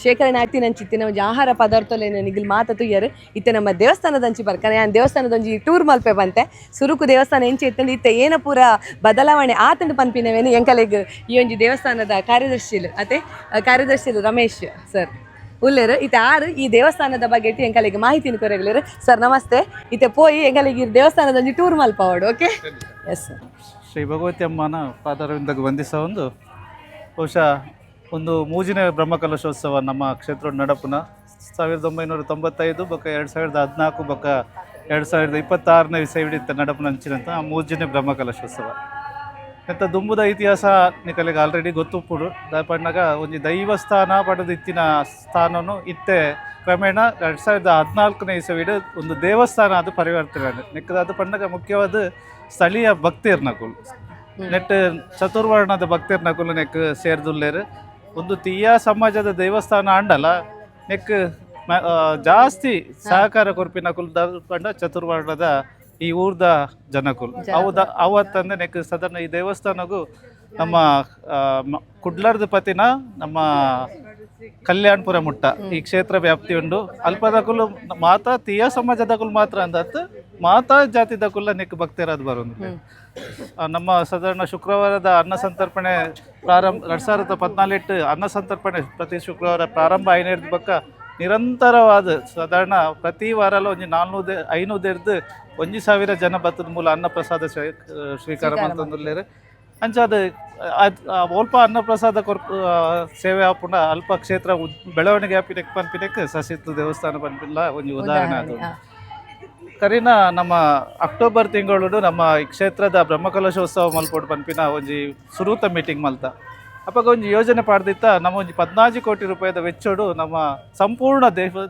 ಶೇಖರಣೆ ಆತಿನಂಚಿತ್ತಿನ ಒಂಜಿ ಆಹಾರ ಪದಾರ್ಥಲೆನ್ ನಿಗುಲ್ ಮಾತ ತೂಯರ್. ಇತ್ತೆ ನಮ್ಮ ದೇವಸ್ಥಾನದಂಚಿ ಬರ್ಕನೆ ಯಾನ್ ದೇವಸ್ಥಾನದ ಒಂಜಿ ಟೂರ್ ಮಲ್ಪೆ ಬಂತೆ. ಸುರುಕು ದೇವಸ್ಥಾನ ಎಂಚ ಇತ್ತಂಡು, ಇತ್ತೆ ಏನ ಪೂರ ಬದಲಾವಣೆ ಆತಂಡು ಪನ್ಪಿನವೇನು ಎಂಕಲೆಗ್ ಈ ಒಂಜಿ ದೇವಸ್ಥಾನದ ಕಾರ್ಯದರ್ಶಿಲು ಅತೆ ಕಾರ್ಯದರ್ಶಿಲು ರಮೇಶ್ ಸರ್ ಉಲ್ಲೇರು. ಇತ್ತೆ ಆರು ಈ ದೇವಸ್ಥಾನದ ಬಗ್ಗೆ ಇಟ್ಟು ಎಂಕಲೆಗ್ ಮಾಹಿತಿನ ಕೊರೆಗ್ಲೇರು. ಸರ್ ನಮಸ್ತೆ. ಇತ್ತೆ ಪೋಯಿ ಎಂಕಲೆಗ್ ಈ ದೇವಸ್ಥಾನದ ಒಂಜಿ tour ಮಲ್ಪಾವಡು. Okay, yes sir. Shri Bhagavati ಅಮ್ಮನ ಪಾದರವಿಂದಕ್ಕೆ ವಂದಿಸ ಒಂದು ಬಹುಶಃ ಒಂದು ಮೂಜಿನ ಬ್ರಹ್ಮಕಲಶೋತ್ಸವ ನಮ್ಮ ಕ್ಷೇತ್ರ ನಡಪುನ 1995 ಬೊಕ್ಕ 2014 ಬೊಕ್ಕ 2026ನೇ ವಿಷಯ ನಡಪುನ ಅಂಚಿನಂತ ಆ ಮೂಜಿನ ಬ್ರಹ್ಮಕಲಶೋತ್ಸವ. ಎಂತ ದುಂಬುದ ಇತಿಹಾಸ ನಿಕಲೆಗ್ ಆಲ್ರೆಡಿ ಗೊತ್ತುಪ್ಪುಡು. ಪಣ್ಣಗ ಒಂಜಿ ದೈವಸ್ಥಾನ ಪಡೆದು ಇತ್ತಿನ ಸ್ಥಾನನು ಇತ್ತೆ ಕ್ರಮೇಣ 2014ನೇ ಇಸವಿಡ್ ಒಂದು ದೇವಸ್ಥಾನ ಅದು ಪರಿವರ್ತನೆ ಆಂಡ್. ನೆಕ್ಕದ ಅದು ಪಣ್ಣಗ ಮುಖ್ಯವಾದ ಸ್ಥಳೀಯ ಭಕ್ತಿರ್ನಕುಲು ನೆಟ್ ಚತುರ್ವರ್ಣದ ಭಕ್ತಿರ್ನಕುಲು ನೆಕ್ ಸೇರ್ದುಲ್ಲೇರು. ಒಂದು ತೀಯಾ ಸಮಾಜದ ದೇವಸ್ಥಾನ ಆಂಡಲ ನೆಕ್ ಜಾಸ್ತಿ ಸಹಕಾರ ಕೊರ್ಪಿನಕುಲು ಪಂಡ ಚತುರ್ವರ್ಣದ ಈ ಊರ್ದ ಜನಕುಲು. ಅವು ಅವತ್ತಂದ್ರೆ ನೆಕ್ ಸಾಧಾರಣ ಈ ದೇವಸ್ಥಾನಗೂ ನಮ್ಮ ಕುಡ್ಲರ್ದ ಪತಿನ ನಮ್ಮ ಕಲ್ಯಾಣಪುರ ಮುಟ್ಟ ಈ ಕ್ಷೇತ್ರ ವ್ಯಾಪ್ತಿ ಉಂಡು. ಅಲ್ಪದಕುಲು ಮಾತಾ ತೀಯಾ ಸಮಾಜದಕುಲು ಮಾತ್ರ ಅಂದತ್ತು ಮಾತಾ ಜಾತಿದಕುಲ್ಲ ನೆಕ್ ಭಕ್ತರಾದ ಬರೋದು. ನಮ್ಮ ಸಾಧಾರಣ ಶುಕ್ರವಾರದ ಅನ್ನ ಸಂತರ್ಪಣೆ ಪ್ರಾರಂಭ 2014 ಅನ್ನ ಸಂತರ್ಪಣೆ ಪ್ರತಿ ಶುಕ್ರವಾರ ಪ್ರಾರಂಭ ಐನೇರ್ದ ಬಕ್ಕ ನಿರಂತರವಾದ ಸಾಧಾರಣ ಪ್ರತಿ ವಾರಲ ಒಂಜಿ 400 500ರ್ದು 1000 ಜನ ಬತ್ತದ ಮೂಲ ಅನ್ನ ಪ್ರಸಾದ ಸ್ವೀಕಾರ ಮಲ್ತೊಂದುಲ್ಲೆರ್. ಅಂಚಾದ್ ಅಲ್ಪ ಅನ್ನಪ್ರಸಾದ ಕೊರ್ಪು ಸೇವೆ ಆಪುಂಡ ಅಲ್ಪ ಕ್ಷೇತ್ರ ಬೆಳವಣಿಗೆ ಆಪಿನೆಕ್ ಪನ್ಪಿನೆಕ್ ಸಸಿತ್ತು ದೇವಸ್ಥಾನ ಪನ್ಪಿಲ್ಲ ಒಂಜಿ ಉದಾಹರಣೆ. ಅದು ಕರಿನ ನಮ್ಮ ಅಕ್ಟೋಬರ್ ತಿಂಗಳು ನಮ್ಮ ಈ ಕ್ಷೇತ್ರದ ಬ್ರಹ್ಮಕಲಶೋತ್ಸವ ಮಲ್ಪೊಡು ಪನ್ಪಿನ ಒಂಜಿ ಸುರೂತ ಮೀಟಿಂಗ್ ಮಲ್ತ. ಅಪಗ ಒಂಜಿ ಯೋಜನೆ ಪಾಡ್ದಿತ್ತ. ನಮ್ಮ ಒಂಜಿ 14 ಕೋಟಿ ರೂಪಾಯಿದ ವೆಚ್ಚೊಡು ನಮ್ಮ ಸಂಪೂರ್ಣ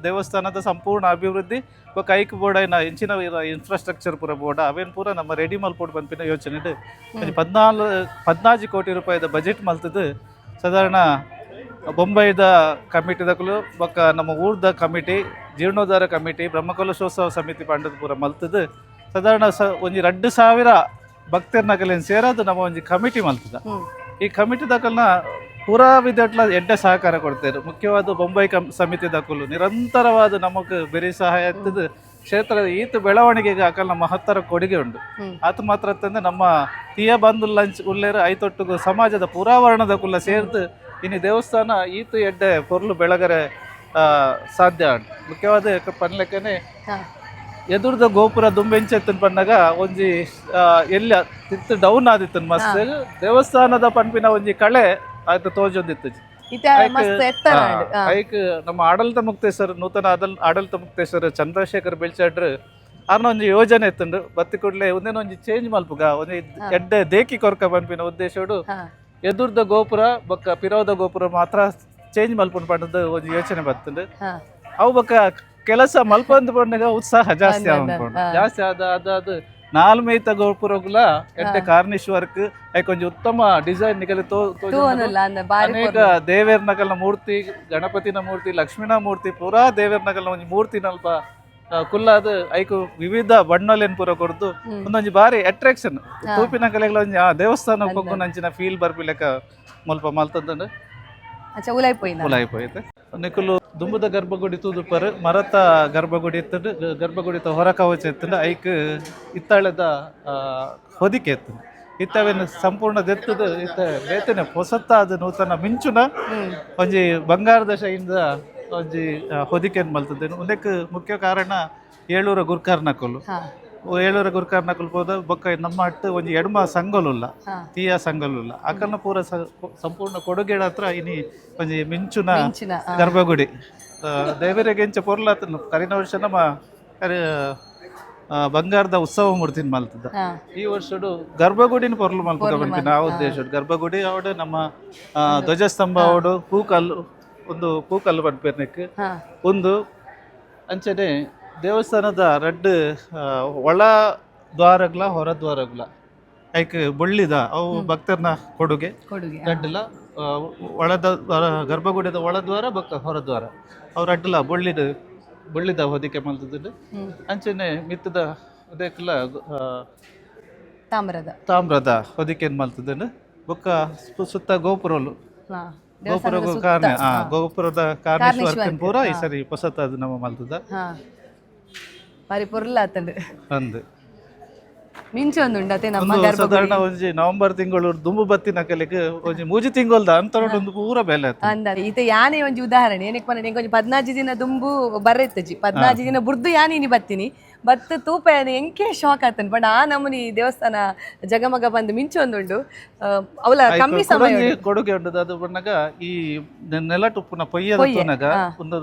ದೇವಸ್ಥಾನದ ಸಂಪೂರ್ಣ ಅಭಿವೃದ್ಧಿ ಬೊಕ್ಕ ಐಕ್ ಬೋರ್ಡ್ ಇಂಚಿನ ಇನ್ಫ್ರಾಸ್ಟ್ರಕ್ಚರ್ ಪೂರ ಬೋರ್ಡ್ ಅವೇನ್ ಪೂರ ನಮ್ಮ ರೆಡಿ ಮಲ್ಪೊಡು ಪನ್ಪಿನ ಯೋಚನೆ. ಒಂಜಿ 14 ಕೋಟಿ ರೂಪಾಯಿದ ಬಜೆಟ್ ಮಲ್ತದ್ದು. ಸಾಧಾರಣ ಬೊಂಬೈದ ಕಮಿಟಿದಕುಲು ಬೊಕ್ಕ ನಮ್ಮ ಊರ್ದ ಕಮಿಟಿ, ಜೀರ್ಣೋದ್ಧಾರ ಕಮಿಟಿ, ಬ್ರಹ್ಮಕಲಶೋತ್ಸವ ಸಮಿತಿ ಪಂಡದ ಪೂರ ಮಲ್ತದ್ದು. ಸಾಧಾರಣ ಒಂಜಿ 2000 ಭಕ್ತರ್ನಕಲೆನ್ ಸೇರದು ನಮ್ಮ ಒಂಜಿ ಕಮಿಟಿ ಮಲ್ತದ. ಈ ಕಮಿಟಿ ದಕಲ್ನ ಪೂರಾ ವಿಧಟ್ಲ ಎಡ್ಡೆ ಸಹಕಾರ ಕೊಡ್ತಾರೆ. ಮುಖ್ಯವಾದ ಬೊಂಬೈ ಸಮಿತಿ ದಕುಲು ನಿರಂತರವಾದ ನಮಕ್ ಬೆರಿ ಸಹಾಯ ಇರ್ತದೆ. ಕ್ಷೇತ್ರದ ಈತ ಬೆಳವಣಿಗೆಗೆ ಅಕಲ್ನ ಮಹತ್ತರ ಕೊಡುಗೆ ಉಂಡು. ಆತ ಮಾತ್ರ ಅಂತಂದ್ರೆ ನಮ್ಮ ತೀಯ ಬಂದು ಲಂಚ್ ಉಲ್ಲೇರು ಐತೊಟ್ಟುಗು ಸಮಾಜದ ಪುರಾವರಣದ ಕುಲ್ಲ ಸೇರ್ದು ಇನಿ ದೇವಸ್ಥಾನ ಈತು ಎಡ್ಡೆ ಪೊರ್ಲು ಬೆಳಗರೆ ಸಾಧ್ಯ ಉಂಟು. ಮುಖ್ಯವಾದ ಪನ್ಲೆಕ್ಕನೆ ಎದುರ್ದ ಗೋಪುರ ದುಂಬೆಂಚೆತ್ತನ್ ಪನ್ನಗ ಒಂಜಿ ಎಲ್ಲ ತಿತ್ತು ಡೌನ್ ಆದಿತ್ತನ್ ಮಸ್ತ್ ದೇವಸ್ಥಾನದ ಪನ್ಪಿನ ಒಂಜಿ ಕಳೆ ಆಯ್ತು ತೋಜೊಂದಿತ್ತು. ಇತ್ತೆ ಮಸ್ತ್ ಎತ್ತರ ಆಂಡ್. ಐಕ್ ನಮ್ಮ ಆಡಳಿತ ಮುಕ್ತೇಶ್ವರ ನೂತನ ಆಡಳಿತ ಮುಕ್ತೇಶ್ವರ ಚಂದ್ರಶೇಖರ್ ಬೆಳ್ಚಾಡ್ರು ಆರ್ನ ಒಂಜಿ ಯೋಜನೆ ಇತ್ತುಂಡು ಬತ್ತಿ ಕೂಡ್ಲೆ ಒಂದೇನ ಒಂಜಿ ಚೇಂಜ್ ಮಲ್ಪುಗ ಒಂಜಿ ಎಡ್ಡೆ ದೇಕಿ ಕೊರ್ಕ ಪನ್ಪಿನ ಉದ್ದೇಶಡು ಎದುರ್ದ ಗೋಪುರ ಬೊಕ್ಕ ಪಿರೋದ ಗೋಪುರ ಮಾತ್ರ ಚೇಂಜ್ ಮಲ್ಪುನ್ ಪಂಡದು ಒಂಜಿ ಯೋಚನೆ ಬತ್ತುಂಡು. ಅವು ಬೊಕ್ಕ ಕೆಲಸ ಮಲ್ಪಂದು ಪಂಡಗ ಉತ್ಸಾಹ ಜಾಸ್ತಿ ಆವೊಂದು ಜಾಸ್ತಿ ಆದ ಅದ ಅದು ನಾಲ್ಮೈತ ಗೋಪುರಗುಲ ಎಡ್ಡೆ ಕಾರ್ನಿಶ್ ವರ್ಕ್ ಐಕ್ ಒಂಜಿ ಉತ್ತಮ ಡಿಸೈನ್ ನಿಗಲಿ ತೋಜೊಂದುಂಡು. ತೂವೊನುಲ್ಲ ಅಂದ ಬಾರಿ. ಅನೇಕ ದೇವೇರ್ ನಗಲ್ನ ಮೂರ್ತಿ, ಗಣಪತಿನ ಮೂರ್ತಿ, ಲಕ್ಷ್ಮೀನ ಮೂರ್ತಿ, ಪೂರಾ ದೇವೇರ್ ನಗಲ್ನ ಒಂಜಿ ಮೂರ್ತಿ ನಲ್ಪ ಕುಲ್ಲಾದ್ ಐಕು ವಿವಿಧ ಬಣ್ಣಲೇನ್ ಪೂರ ಕೊರ್ದು ಒಂದೊಂಜಿ ಬಾರಿ ಅಟ್ರಾಕ್ಷನ್ ತೂಪಿನ ಕಲೆಗಳ ಒಂಜಿ ಆ ದೇವಸ್ಥಾನ ಪೊಗ್ಗುನಂಚಿನ ಫೀಲ್ ಬರ್ಪಿಲೆಕ್ಕ ಮುಲ್ಪ ಮಲ್ತಂದು. ಅಚ್ಚ ಉಲಾಯ್ ಪೋಯಿನ. ಉಲಾಯಿ ಪೋಯಿತೆ. ನಿಕುಲು ದುಂಬುದ ಗರ್ಭಗುಡಿ ತೂದುಪ್ಪರ್, ಮರತ ಗರ್ಭಗುಡಿ ಇತ್ತುಂಡು. ಗರ್ಭಗುಡಿತ ಹೊರ ಕವಚ ಇತ್ತುಂಡು, ಐಕ್ ಇತ್ತಾಳೆದ ಹೊದಿಕೆ ಇತ್ತುಂಡು. ಇತ್ತವೇನು ಸಂಪೂರ್ಣ ದೆತ್ತದು ಇತ್ತ ಬೇತನೆ ಹೊಸತ್ತಾದ ನೂತನ ಮಿಂಚುನ ಒಂಜಿ ಬಂಗಾರದ ಶೈಲಿದ ಒಂಜಿ ಹೊದಿಕೆನ್ ಮಲ್ತದೇನು. ಉಂದೆಕ್ ಮುಖ್ಯ ಕಾರಣ ಏಳೂರ ಗುರ್ಕಾರ್ನಕುಲು. ಏಳೂರ ಗುರ್ಕಾರ್ನಕುಲು ಪೋದ ಬೊಕ್ಕ ನಮ್ಮ ಅಟ್ಟು ಒಂಜಿ ಎಡ್ಮ ಸಂಗೊಲುಲ್ಲ, ತೀಯ ಸಂಗೊಲುಲ್ಲ, ಅಕಲ್ನ ಪೂರ ಸಂಪೂರ್ಣ ಕೊಡುಗೆಡ ಹತ್ರ ಇನಿ ಒಂಜಿ ಮಿಂಚುನ ಮಿಂಚಿನ, ಗರ್ಭಗುಡಿ. ದೇವರಿಗೆ ಎಂಚ ಪೊರ್ಲಾತನು. ಕರಿನ ವರ್ಷ ನಮ್ಮ ಕರಿ ಬಂಗಾರದ ಉತ್ಸವ ಮೂರ್ತಿನ ಮಲ್ತದ. ಈ ವರ್ಷಡು ಗರ್ಭಗುಡಿನ ಪೊರ್ಲು ಮಲ್ಪುಗ ಪನ್ಪಿನ ಆ ಉದ್ದೇಶ. ಗರ್ಭಗುಡಿ ಅವಡು ನಮ್ಮ ಧ್ವಜಸ್ತಂಭ ಅವಡು, ಪೂಕಲ್ಲು, ಒಂದು ಪೂಕಲ್ಲು ಪನ್ಪೆರ್ನೆಕ್ ಒಂದು. ಅಂಚನೆ ದೇವಸ್ಥಾನದ ರಡ್ಡ್ ಒಳ ದ್ವಾರಗ್ಲ ಹೊರ ದ್ವಾರಗ್ಲ ಐಕ್ ಬೊಳ್ಳಿದ ಅವು ಭಕ್ತರ್ನ ಕೊಡುಗೆ. ಕೊಡುಗೆ. ರಡ್ಡ್ಲ ಒಳದ ದ್ವಾರ, ಗರ್ಭಗುಡಿದ ಒಳದ್ವಾರ ಬೊಕ್ಕ ಹೊರದ್ವಾರ ಅವ್ರ ಅಡ್ಡಲ ಬೊಳ್ಳಿದ ಬೊಳ್ಳಿದ ಹೊದಿಕೆ ಮಲ್ತದ್ದು. ಅಂಚನೆ ಮಿತ್ತದ ಅದಕ್ಕೆಲ್ಲ ತಾಮ್ರದ ತಾಮ್ರದ ಹೊದಿಕೆನ್ ಮಲ್ತದ್ದು. ಬೊಕ್ಕ ಸುತ್ತ ಗೋಪುರಲು ಗೋಪುರ ದೇವಸ್ಥಾನದ ಸುತ್ತ. ಕಾರ್ನೆ ಗೋಪುರದ ಕಾರ್ನಿಶ್ ಕಾರ್ನಿಶ್ ವರ್ಕ್ ವರ್ಕ್, ಪೂರ ಈ ಸರಿ ಹೊಸತಾದ ನಮ್ಮ ಮಲ್ತದ. ಬಾರಿ ಪೊರ್ಲಾತಂಡು. ಅಂದ್. ಮಿಂಚು ಒಂದು ಉಂಡತೆ ನಮ್ಮ ಒಂದು ಗರ್ಭಗುಡಿ. ಸಾಧಾರಣ ಒಂಜಿ ನವೆಂಬರ್ ತಿಂಗಳು ದುಂಬು ಬತ್ತಿನ ಕಲಿಕ್ ಒಂಜಿ ಮೂಜಿ ತಿಂಗೊಲ್ದ ಅಂತರ ಒಂದು ಪೂರ ಬೆಲೆ ಆತು. ಅಂದ ಈತ ಯಾನೆ ಒಂಜಿ ಉದಾಹರಣೆ ಏನಕ್ಕೆ ಪಂಡ ಒಂಜಿ 14 ದಿನ ದುಂಬು ಬರೆತ್ತಜಿ, 14 ದಿನ ಬುರ್ದು ಯಾನೆ ಇನಿ ಬತ್ತೀನಿ ಬತ್ತು ತೂಪ ಯಾನೆ ಎಂಕೆ ಶಾಕ್ ಆತನ್ ಪಂಡ ಆ ನಮೂನಿ ದೇವಸ್ಥಾನ ಜಗಮಗ ಬಂದು ಮಿಂಚು ಒಂದುಂಡು. ಅವಲ ಕಮ್ಮಿ ಸಮಯ. ಕೊಡುಗೆ ಕೊಡುಗೆ ಉಂಟು. ಅದು ಬಣ್ಣಗ ಈ ನೆಲ ಟುಪ್ಪುನ ಪೊಯ್ಯದ ಪೊಯ್ಯೆ, ತೂನಗ ಒಂದು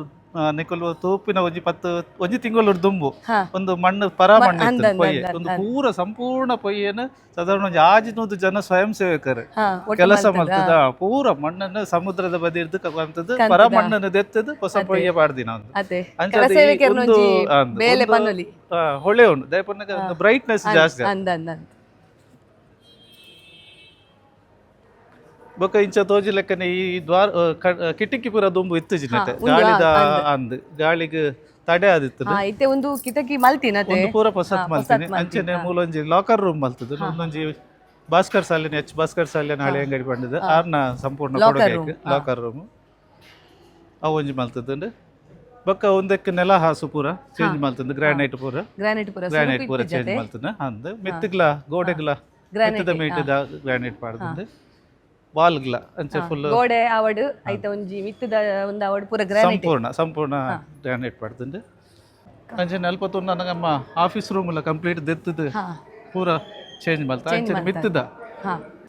ನಿಕುಲು ತೂಪಿನ ಒಂಜಿ ಪತ್ತು ಒಂಜಿ ತಿಂಗಳು ದುಂಬು ಒಂದು ಮಣ್ಣು ಪರ ಮಣ್ಣು ಇತ್ತು ಪೊಯ್ಯೆ. ಒಂದು ಪೂರ ಸಂಪೂರ್ಣ ಪೊಯ್ಯೆನು ಸಾಧಾರಣ ಒಂಜಿ 600 ಜನ ಸ್ವಯಂ ಸೇವಕರು ಒಟ್ಟು ಕೆಲಸ ಮಲ್ತದ. ಮಲ್ತದ. ಪೂರ ಮಣ್ಣನ್ನು ಸಮುದ್ರದ ಬದಿ ಇರ್ದು ಕಂತದ್ದು ಪರ ಮಣ್ಣನ್ನು ದೆತ್ತದು ಹೊಸ ಪೊಯ್ಯೆ ಪಾಡ್ದಿನ ಒಂದು. ಅದೇ ಅಂಚ ಅದು ಈ ಕರಸೇವಕರ್ನ ಒಂದು ಒಂಜಿ ಅಂದ್ ಬೇಲೆ ಒಂದು, ಪನ್ನೊಲಿ. ಹೊಳೆ ಉಂಡು ದಯಪನ್ನಗ ಬ್ರೈಟ್ನೆಸ್ ಜಾಸ್ತಿ. ಅಂದ ಅಂದ ಅಂದ. ಬೊಕ್ಕ ಇಂಚ ತೋಜಿ ಲೆಕ್ಕನೆ ಈ ದ್ವಾರ ಕಿಟಕಿ ಪೂರ ದುಂಬು ಇತ್ತು ಜಿನ್ನತೆ ಉಂದು, ಗಾಳಿದ ಅಂದ್ ಗಾಳಿಗ್ ತಡೆ ಆದಿತ್ತು. ಇತ್ತೆ ಒಂದು ಕಿಟಕಿ ಮಲ್ತಿನ ಅತೆ. ಒಂದು ಪೂರ ಹೊಸತ್ ಮಲ್ತೀನಿ. ಹೊಸತ್ ಮಲ್ತೀನಿ. ಅಂಚನೆ ಮೂಲೊಂಜಿ ಲಾಕರ್ ರೂಮ್ ಮಲ್ತದ್ದು. ಒಂದೊಂಜಿ ಭಾಸ್ಕರ್ ಸಾಲಿನ ಎಚ್ ಭಾಸ್ಕರ್ ಸಾಲಿನ ಹಳೆ ಅಂಗಡಿ ಪಂಡದು ಆರ್ನ ಸಂಪೂರ್ಣ Locker ಕೊಡುಗೆ ಲಾಕರ್ ರೂಮ್ ಅವು ಒಂಜಿ ಮಲ್ತದ್ದು. ಬೊಕ್ಕ ಒಂದಕ್ಕೆ ನೆಲ ಹಾಸು ಪೂರ ಚೇಂಜ್ ಮಲ್ತದ್ದು, ಗ್ರಾನೈಟ್ ಪೂರ. ಗ್ರಾನೈಟ್ ಪೂರ. ಗ್ರಾನೈಟ್ ಪೂರ ಚೇಂಜ್ ಮಲ್ತದ್ದು ಅಂದ್. ಮೆತ್ತಗ್ಲ ಗೋಡೆಗ್ಲ Granite, ಮೆತ್ತದ ಮೀಟದ ಗ್ರಾನೈಟ್ ಪಾಡ್ದು ವಾಲ್ಗ್ಲ ಅಂಚೆ ಫುಲ್. ಗೋಡೆ ಆವಡ್ ಐತ ಒಂಜಿ ಮಿತ್ತದ ಒಂದು ಆವಡ್ ಪೂರ ಗ್ರಾನೈಟ್. ಸಂಪೂರ್ಣ ಸಂಪೂರ್ಣ ಗ್ರಾನೈಟ್ ಪಾಡ್ದುಂಡು. ಅಂಚೆ ನಲ್ಪತ್ತೊಂದು ನಮ್ಮ ಆಫೀಸ್ ರೂಮ್ ಎಲ್ಲ ಕಂಪ್ಲೀಟ್ ದೆತ್ತದು ಪೂರ ಚೇಂಜ್ ಮಲ್ತ. ಅಂಚೆ ಮಿತ್ತದ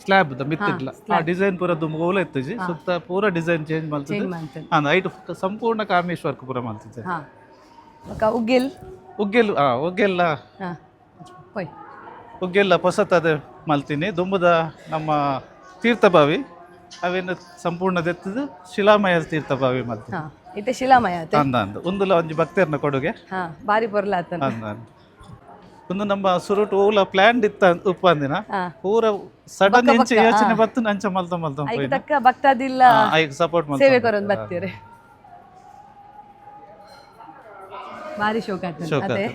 ಸ್ಲ್ಯಾಬ್ the ಮಿತ್ತಗ್ಲ ಆ ಡಿಸೈನ್ ಪೂರ ದುಂಬು ಇತ್ತುಜಿ, ಸುತ್ತ ಪೂರ ಡಿಸೈನ್ ಚೇಂಜ್ ಮಲ್ತದ್ದು. ಮಲ್ತದ್ದು. ಐಟ್ ಸಂಪೂರ್ಣ ಕಾರ್ನಿಶ್ ವರ್ಕ್ ಪೂರ ಮಲ್ತಿದ್ದೆ. ಬೊಕ್ಕ ಉಗ್ಗೆಲ್. ಉಗ್ಗೆಲ್ ಉಗ್ಗೆಲ್ಲ. ಪೋಯ್. ಉಗ್ಗೆಲ್ಲ ಹೊಸತದ ಮಲ್ತೀನಿ. ದುಂಬುದ ನಮ್ಮ ತೀರ್ಥಬಾವಿ ಅವೇನು ಸಂಪೂರ್ಣ ದೆತ್ತದು ಶಿಲಾಮಯ ತೀರ್ಥಬಾವಿ ಮಲ್ತೀನಿ. ಇತ್ತೆ ಶಿಲಾಮಯ ಅತೆ. ಅಂದ ಅಂದ ಒಂದುಲ ಒಂಜಿ ಭಕ್ತರ್ನ ಕೊಡುಗೆ. ಬಾರಿ ಪೊರ್ಲಾತನ. ಅಂದ ಅಂದ ಒಂದು ನಮ್ಮ ಸುರುಟು ಓಲ ಪ್ಲಾನ್ ಇತ್ತ ಉಪ್ಪಂದಿನ ಪೂರ ಸಡನ್ ಇಂಚ ಯೋಚನೆ ಬತ್ತು ಅಂಚ ಮಲ್ತ ಮಲ್ತ. ಐಕ್ ತಕ್ಕ ಭಕ್ತಾದಿಲ್ಲ ಐಕ್ ಸಪೋರ್ಟ್ ಸೇವೆ ಮಲ್ತ. ಕೊರೊಂದು ಬರ್ತೀರಿ. ಬಾರಿ ಶೋಕ ಆತನ ಶೋಕ. ಅದೇ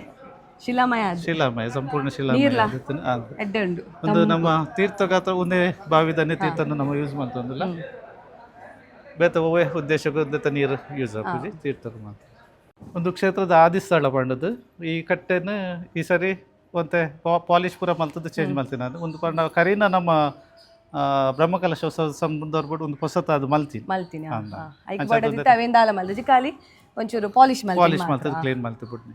ಶಿಲಾಮಯ ಅದು. ಶಿಲಾಮಯ ಸಂಪೂರ್ಣ ಶಿಲಾಮಯ ಆದಿತ್ತನ, ಅಂದ್. ಎಡ್ಡೆ ಉಂಡು. ಒಂದು ನಮ್ಮ ತೀರ್ಥಗಾತ್ರ ಒಂದೇ ಬಾವಿದನ್ನೇ ತೀರ್ಥನ ನಮ್ಮ ಯೂಸ್ ಮಾಡ್ತಂದಿಲ್ಲ. ಬೇತ ಒವ್ವೇ ಉದ್ದೇಶಕ್ಕೂ ಒಂದೇ ನೀರು ಯೂಸ್ ಆಗ್ತದೆ ತೀರ್ಥಕ್ಕೆ ಮಾತ್ರ. ಒಂದು ಕ್ಷೇತ್ರದ ಆದಿಸ್ಥಳ ಪಂಡದು ಈ ಕಟ್ಟೆನ ಈ ಸರಿ ಒಂತೆ ಪಾಲಿಶ್ ಪೂರ ಮಲ್ತದ್ದು ಚೇಂಜ್ ಮಲ್ತೀನಿ ನಾನು. ಒಂದು ಪಂಡ ಕರಿನ ನಮ್ಮ ಬ್ರಹ್ಮಕಲಶೋತ್ಸವ ಸಂದರ್ಭಡ್ ಒಂದು ಪೊಸತ ಅದು ಮಲ್ತೀನಿ. ಮಲ್ತೀನಿ. ಅಂದ. ಐಕ್ ಅಂಚ ಬೋಡದಿತ್ತೆ ಅವೇನ್ ದಾಲ ಮಲ್ದಜಿ, ಖಾಲಿ ಒಂಚೂರು ಪಾಲಿಶ್ ಮಲ್ತೀನಿ ಪಾಲಿಶ್ ಮಾತ್ರ. ಮಲ್ತದ್ದು ಕ್ಲೀನ್ ಮಲ್ತು ಬಿಡ್ನಿ.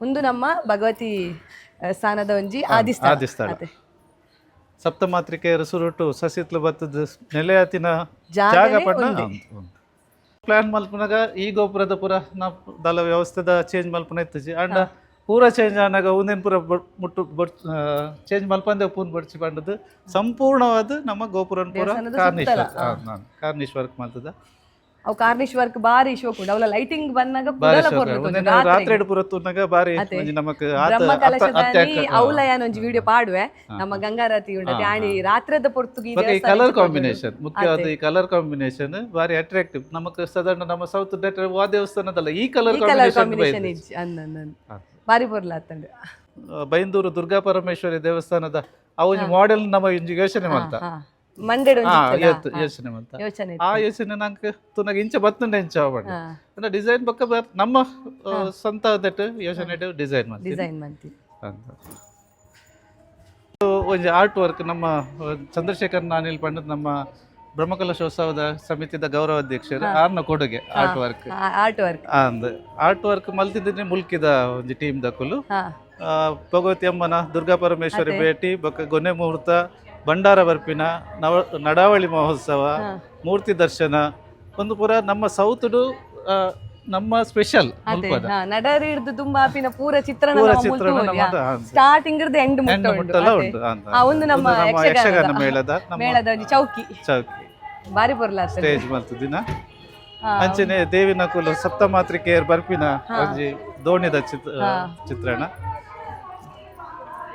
ಒಂದು ನಮ್ಮ ಭಗವತಿ ಸ್ಥಾನದ ಒಂಜಿ ಆದಿಸ್ಥಳ. ಆದಿಸ್ಥಳ. ಅತೆ. ಸಪ್ತಮಾತ್ರಿಕೆಯರ ಸುರುಟು ಸಸಿತ್ಲು ಬತ್ತದ ನೆಲೆಯಾತಿನ ಜಾಗ ಜಾಗನೇ ಪಂಡ ಒಂದೇ. ಪ್ಲಾನ್ ಮಲ್ಪುನಾಗ ಈ ಗೋಪುರದ ಪೂರ ನಾ ದಲ ವ್ಯವಸ್ಥೆದ ಚೇಂಜ್ ಮಲ್ಪುನ ಇತ್ತಜಿ. ಅಂಡ ಪೂರ ಚೇಂಜ್ ಆನಾಗ ಒಂದೇನು ಪೂರ ಮುಟ್ಟು ಬಡ್ ಚೇಂಜ್ ಮಲ್ಪಂದೆ ಪೂನ್ ಬಡ್ಚಿ ಪಂಡದು ಸಂಪೂರ್ಣವಾದ ನಮ್ಮ ಗೋಪುರನ್ ಪೂರ ದೇವಸ್ಥಾನದ ಕಾರ್ನಿಶ್ ಸುತ್ತಲ. ವರ್ಕ್, ಕಾರ್ನಿಶ್ ವರ್ಕ್ ಮಲ್ತದ. ಅವು ಕಾರ್ನಿಶ್ ವರ್ಕ್ ಬಾರಿ ಶೋಕುಂಡು. ಅವಲ ಲೈಟಿಂಗ್ ಬಂದಾಗ ಬಾರಿ ಕುಡಲ ಶೋಕ. ಪೊರ್ಲು ತೋಜುಂಡು ಒಂದೇನು ರಾತ್ರಿ ರಾತ್ರೆಗ್. ಪೂರ ತೂನಾಗ ಬಾರಿ ಅತೆ. ಒಂಜಿ ನಮಕ್ ಬ್ರಹ್ಮ ಕಲಶದಾನಿ ಅವ್ಲ ಯಾನ್ ಒಂಜಿ ವಿಡಿಯೋ ಪಾಡುವೆ. ನಮ್ಮ ಗಂಗಾರತಿ ಉಂಡತೆ ಆಣಿ ರಾತ್ರದ ಪೊರ್ತುಗು ಈ ಬೊಕ್ಕ ಈ ದೇವಸ್ಥಾನ ಕಲರ್ ಇಂಚ ತೋಜುಂಡು. ಕಾಂಬಿನೇಷನ್ ಮುಖ್ಯವಾದ ಈ ಕಲರ್ ಕಾಂಬಿನೇಷನ್ ಬಾರಿ ಅಟ್ರಾಕ್ಟಿವ್. ನಮಕ್ ಸಾಧಾರಣ ನಮ್ಮ ಸೌತ್ ವಾ ದೇವಸ್ಥಾನದಲ್ಲ ಈ ಕಲರ್ ಈ ಕಲರ್ ಕಾಂಬಿನೇಷನ್. ಕಾಂಬಿನೇಷನ್ ಇಜ್ಜಿ ಅಂದ್ ಅಂದ್ ಅಂದ್. ಬಾರಿ ಪೊರ್ಲು ಆತಂಡು. ಬೈಂದೂರು ದುರ್ಗಾ ಪರಮೇಶ್ವರಿ ದೇವಸ್ಥಾನದ ಆ ಒಂಜಿ ಮಾಡೆಲ್ ನಮ್ಮ ಒಂಜಿ ಯೋಚನೆ ಮಲ್ತ. ಹಾ, ಮಂಡೆಡ್ ಒಂಜಿ ಇತ್ತಲ್ಲ? ಯೋಚನೆ ಮಲ್ತ. ಯೋಚನೆ. ಆ ಯೋಚನೆ ನಂಗೆ ತುನಗ ಇಂಚ ಬತ್ತುಂಡೆ ಇಂಚ ಅವಡ್ ಅಂದ್ರೆ ಡಿಸೈನ್ ಬೊಕ್ಕ ನಮ್ಮ ಸ್ವಂತ that ಯೋಚನೆ ಡಿಸೈನ್ ಮಾಡ್ತೀವಿ. ಡಿಸೈನ್ ಮಂತಿ. ಅಂತ ಒಂಜಿ ಆರ್ಟ್ ವರ್ಕ್ ನಮ್ಮ ಚಂದ್ರಶೇಖರ್ ನಾನಿಲ್ ಪಂಡದ್ ನಮ್ಮ ಬ್ರಹ್ಮಕಲಶೋತ್ಸವದ ಸಮಿತಿದ ಗೌರವ ಅಧ್ಯಕ್ಷರು ಆರ್ನ ಕೊಡುಗೆ art work. Art work. ಅಂದ್ ಆರ್ಟ್ ವರ್ಕ್ ಮಲ್ತಿದ್ರೆ ಮುಲ್ಕಿದ ಒಂಜಿ ಟೀಮ್ ದಕುಲು. ಭಗವತಿ ಅಮ್ಮನ ದುರ್ಗಾ ಪರಮೇಶ್ವರಿ ಭೇಟಿ ಬೊಕ್ಕ ಗೊನೆ ಮುಹೂರ್ತ, ಭಂಡಾರ ಬರ್ಪಿನ, ನವ ನಡಾವಳಿ ಮಹೋತ್ಸವ, ಮೂರ್ತಿ ದರ್ಶನ ಒಂದು ಪೂರ ನಮ್ಮ ಸೌತ್ಡು ನಮ್ಮ ಸ್ಪೆಷಲ್ ಅದೇ ಮುಲ್ಪದ. ನಡರಿ ಹಿಡ್ದು ತುಂಬಾ ಆಪಿನ ಪೂರ ಚಿತ್ರಣ. ಪೂರ ಚಿತ್ರಣ ನಮ್ಮ ಸ್ಟಾರ್ಟಿಂಗ್ ಹಿಡ್ದು ಎಂಡ್ ಮುಟ್ಟ ಎಂಡ್ ಉಂಟು. ಮುಟ್ಟಲ ಅದೇ. ಉಂಟು ಅಂತ. ಒಂದು ನಮ್ಮ ಒಂದು ನಮ್ಮ ಯಕ್ಷಗಾನ ಯಕ್ಷಗಾನದ ಮೇಳದ ನಮ್ಮ ಮೇಳದ ಒಂಜಿ ಚೌಕಿ. ಚೌಕಿ. ಬಾರಿ ಪೊರ್ಲಾತಂಡು. ಸ್ಟೇಜ್ ಮಲ್ತು ದಿನ. ಅಂಚನೆ ದೇವಿನ ಕುಲು ಸಪ್ತಮಾತ್ರಿಕೆಯರ್ ಬರ್ಪಿನ ಒಂಜಿ ದೋಣಿದ ಚಿತ್ರಣ.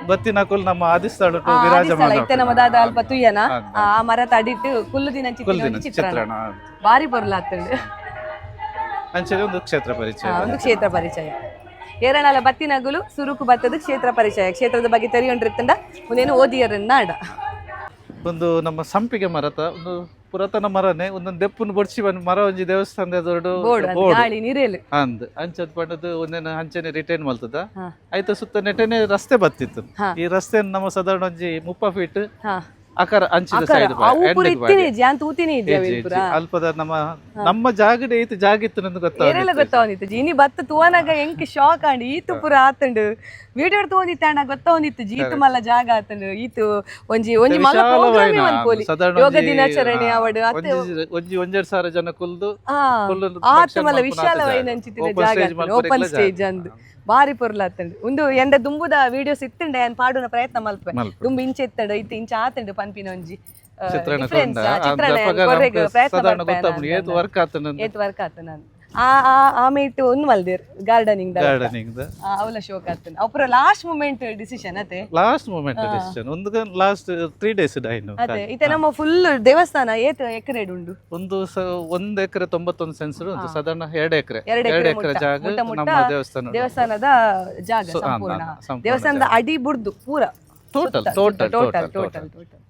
ಬತ್ತಿನ ಕುಲ್ ನಮ್ಮ ಆದಿಸ್ಥಳ ಆದಿಸ್ಥಳ ವಿರಾಜಮಾನ. ಇತ್ತೆ ನಮ್ಮ ದಾದ ಅಲ್ಪ ತುಯ್ಯನ ಆ ಮರ ತಡಿಟ್ಟು ಕುಲ್ಲು ದಿನ ಕುಲ್ದಿನ ಒಂಜಿ ಚಿತ್ರಣ. ಚಿತ್ರಣ. ಬಾರಿ ಪೊರ್ಲಾತಂಡು. ಅಂಚನೆ ಒಂದು ಕ್ಷೇತ್ರ ಪರಿಚಯ. ಒಂದು ಕ್ಷೇತ್ರ ಪರಿಚಯ. ಏರಳಾಲ ಬತ್ತಿನಗುಲು ಸುರುಕು ಬತ್ತದ ಕ್ಷೇತ್ರ ಪರಿಚಯ, ಕ್ಷೇತ್ರದ ಬಗ್ಗೆ ತೆರಿಯೊಂಡಿರ್ತಂಡ ಮುಂದೇನು ಓದಿಯರನ್ನ ನಾಡ. ಒಂದು ನಮ್ಮ ಸಂಪಿಗೆ ಮರತ ಒಂದು ಪುರಾತನ ಮರನೇ. ಒಂದೊಂದು ದೆಪ್ಪುನು ಬೊಡ್ಚಿ ಬಂದ್ ಮರ ಒಂಜಿ ದೇವಸ್ಥಾನದ ದೊಡ್ಡ ಬೋರ್ಡ್ ಬೋರ್ಡ್. ಗಾಳಿ ನಿರೇಲು. ಅಂದ್ ಅಂಚದ್ ಪಂಡದ್ದು ಒಂದೇನು ಅಂಚನೆ ರಿಟೈನ್ ಮಲ್ತದ. ಐತ ಸುತ್ತ ನೆಟನೆ ರಸ್ತೆ ಬತ್ತಿತ್ತು. ಈ ರಸ್ತೆ ನಮ್ಮ ಸಾಧಾರಣ ಒಂಜಿ 30 ಫೀಟ್ ಆಕಾರ ಅಂಚಿದ ಸೈಡ್. ಅವು ಪೂರ ಇತ್ತಿನಿ ಜಾನ್ ತೂತಿನಿ ಇದ್ದೆ ಅವೇನ್ ಪೂರ. ಅಲ್ಪದ ನಮ್ಮ ನಮ್ಮ ಜಾಗಡೆ ಈತ ಜಾಗ ಇತ್ತು ನಂದು ಏರೆಲ್ಲ ಗೊತ್ತಾಗ. ಗೊತ್ತಾವನಿತ್ತು. ಇನಿ ಬತ್ತ ತೂವನಾಗ ಎಂಕ್ ಶಾಕ್ ಆಂಡ್. ಈತು ಪೂರ ಆತಂಡು ವಿಡಿಯೋ ತೂವೊಂದಿತ್ತೆ ಅಣ್ಣ, ಗೊತ್ತಾವೊಂದಿತ್ತು ಈತು ಮಲ್ಲ ಜಾಗ ಆತಂಡು. ಈತು ಒಂಜಿ ಒಂಜಿ ಮಲ್ಲ ಪ್ರೋಗ್ರಾಮ್ ಮನ್ಪೊಲಿ, ಯೋಗ ದಿನಾಚರಣೆ ಅವಡು ಅತ್ತೆ. ಒಂಜಿ 1,500 ಜನ ಕುಲ್ದು ಕುಲ್ಲು ಆತ function ಮಲ್ಲ ಮಲ್ಪುನ ಆತ ವಿಶಾಲವಾಯಿನಂಚಿತ್ತಿನ ಜಾಗ. Open ಜಾಗ stage open ಮಲ್ಪರೆಗ್ಲ stage ಜಾಗ. ಅಂದ್ ಬಾರಿ ಪೊರ್ಲಾತಂಡು. ಉಂದು ಎಂಡ ದುಂಬುದ ವಿಡಿಯೋಸ್ ಇತ್ತುಂಡೆ ಯಾನ್ ಪಾಡುನ ಪ್ರಯತ್ನ ಮಲ್ಪೆ. ಮಲ್ಪೆ. ದುಂಬು ಇಂಚೆ ಇತ್ತಂಡು ಇತ್ತು ಇಂಚ ಆತಂಡು ಪನ್ಪಿನ ಒಂಜಿ ಚಿತ್ರಣ difference, ತೂಂಡ, ಆ ಚಿತ್ರಣ ಅಂದ್ ಯಾನ್ ಅಪಗ ಕೊರ್ರೆಗ್ ನಮ್ಕ್ ಪ್ರಯತ್ನ ಸಾಧಾರಣ ಪಡ್ಪೆ ಗೊತ್ತಾಪುಂಡು ನಾನ್. ಏತ್ ವರ್ಕ್ ಆತಂಡ್. ಏತ್ ವರ್ಕ್ ಆತ ನಾನು ಆ ಆ ಆಮೇಟ್ ಒಂದು ಮಲ್ದೇರ್ ಗಾರ್ಡನಿಂಗ್ ಗಾರ್ಡನಿಂಗ್ ದ. ಅವಲ ಶೋಕ್ ಆತಂಡು. ಅವು ಪೂರ last moment decision ಅತೆ. Last moment decision. ಒಂದು ಲಾಸ್ಟ್ 3 ಡೇಸ್ ಡೈನು. ಅದೇ ಇತ್ತೆ ನಮ್ಮ ಫುಲ್ ದೇವಸ್ಥಾನ ಏತ್ ಎಕರೆಡ್ ಉಂಡು? ಒಂದು 1 ಎಕರೆ 91 ಸೆನ್ಸ್ ಉಂಟು. ಸಾಧಾರಣ 2 ಎಕರೆ. 2 2 ಎಕರೆ ಎಕರೆ ಮುಟ್ಟ ಜಾಗ ಮುಟ್ಟ ಮುಟ್ಟ ನಮ್ಮ ದೇವಸ್ಥಾನ. ದೇವಸ್ಥಾನದ ಜಾಗ ಸಂಪೂರ್ಣ. ಸಂಪೂರ್ಣ ದೇವಸ್ಥಾನದ ಅಡಿ ಬುಡ್ದು ಪೂರ total total total total total.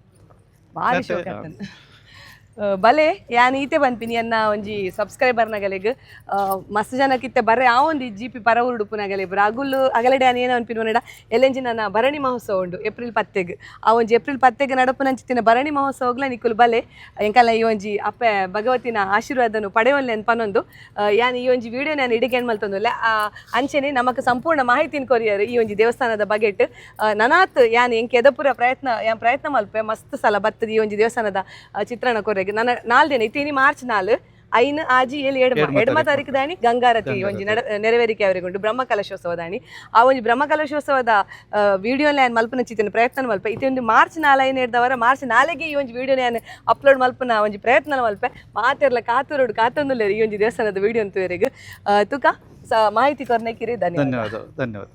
ಭಾರಿ ಶೋಕ್ ಆತಂಡು. ಬಲೆ ಯಾನ್ ಈತೆ ಪನ್ಪಿನಿ ಎನ್ನ ಒಂಜಿ ಸಬ್ಸ್ಕ್ರೈಬರ್ ನಗಲೆಗ್. ಮಸ್ತ್ ಜನಕ್ಕಿತ್ತೆ ಬರೆ ಆ ಒಂದು ಜಿ ಪಿ ಪರ ಉಡುಪು ನಗಲೆ ಅಗುಲು ಅಗಲಡೆ ಯಾನ್ ಏನ ಪನ್ಪಿನ ಪಂಡ ಎಲ್ಲೆಂಜಿ ನನ್ನ ಭರಣಿ ಮಹೋತ್ಸವ ಉಂಡು ಏಪ್ರಿಲ್ 10ಗ್. ಆ ಒಂಜಿ ಏಪ್ರಿಲ್ 10ಗ್ ನಡಪುನಂಚಿತ್ತಿನ ಭರಣಿ ಮಹೋತ್ಸವಗ್ಲ ನಿಕುಲು ಬಲೆ, ಎಂಕಲ್ಲ ಈ ಒಂಜಿ ಅಪ್ಪೆ ಭಗವತಿನ ಆಶೀರ್ವಾದನು ಪಡೆಯೊಲ್ಲೆ ಅಂತ ಪನೊಂದು ಯಾನ್ ಈ ಒಂಜಿ ವಿಡಿಯೋ ನಾನು ಇಡಿಗೆ ಮಲ್ತೊಂದುಲ್ಲೆ. ಅಂಚೆನೆ ನಮಕ್ ಸಂಪೂರ್ಣ ಮಾಹಿತಿನ ಕೊರಿಯರ್ ಈ ಒಂಜಿ ದೇವಸ್ಥಾನದ ಬಗೆಟ್. ನನಾತ್ ಯಾನ್ ಎಂಕ್ ಎದಪುರ ಪ್ರಯತ್ನ ಯಾನ್ ಪ್ರಯತ್ನ ಮಲ್ಪೆ ಮಸ್ತ್ ಸಲ ಬತ್ತದ ಈ ಒಂಜಿ ದೇವಸ್ಥಾನದ ಚಿತ್ರಣ ಕೊರೆಗ್. ನನ್ನ ನಾಲ್ ದಿನ ಇತ್ತೀನಿ ಮಾರ್ಚ್ 4 5 6 7 ಎಡ್ಮ ಎಡ್ಮ ಎಡ್ಮ ತಾರೀಕು. ತಾರೀಕು ದಾನಿ ಗಂಗಾರತಿ ಒಂಜಿ ನೆರವೇರಿಕೆ ಅವರಿಗುಂಡು ಬ್ರಹ್ಮ ಕಲಶೋತ್ಸವ ದಾನಿ. ಆ ಒಂಜಿ ಬ್ರಹ್ಮ ಕಲಶೋತ್ಸವದ ವಿಡಿಯೋ ಯಾನ್ ಮಲ್ಪನ ಚಿತ್ತಿನ ಪ್ರಯತ್ನ ಮಲ್ಪ. ಇತ್ತೆ ಒಂದು ಮಾರ್ಚ್ 4 ಐನ ಹಿಡ್ದವರ ಮಾರ್ಚ್ 4ಗೆ ಈ ಒಂಜಿ ವಿಡಿಯೋ ಯಾನ್ ಅಪ್ಲೋಡ್ ಮಲ್ಪನ ಒಂಜಿ ಪ್ರಯತ್ನ ಮಲ್ಪೆ. ಮಾತೆರ್ಲ ಕಾತುರೋಡು ಕಾತೊಂದುಲ್ಲೆರ್ ಈ ಒಂಜಿ ದೇವಸ್ಥಾನದ ವಿಡಿಯೋ ಅಂತುವರೆಗ್. ತುಕ ಸ ಮಾಹಿತಿ ಕೊರ್ನೆಕಿರಿ ಧನ್ಯವಾದ. ಧನ್ಯವಾದ ಧನ್ಯವಾದ.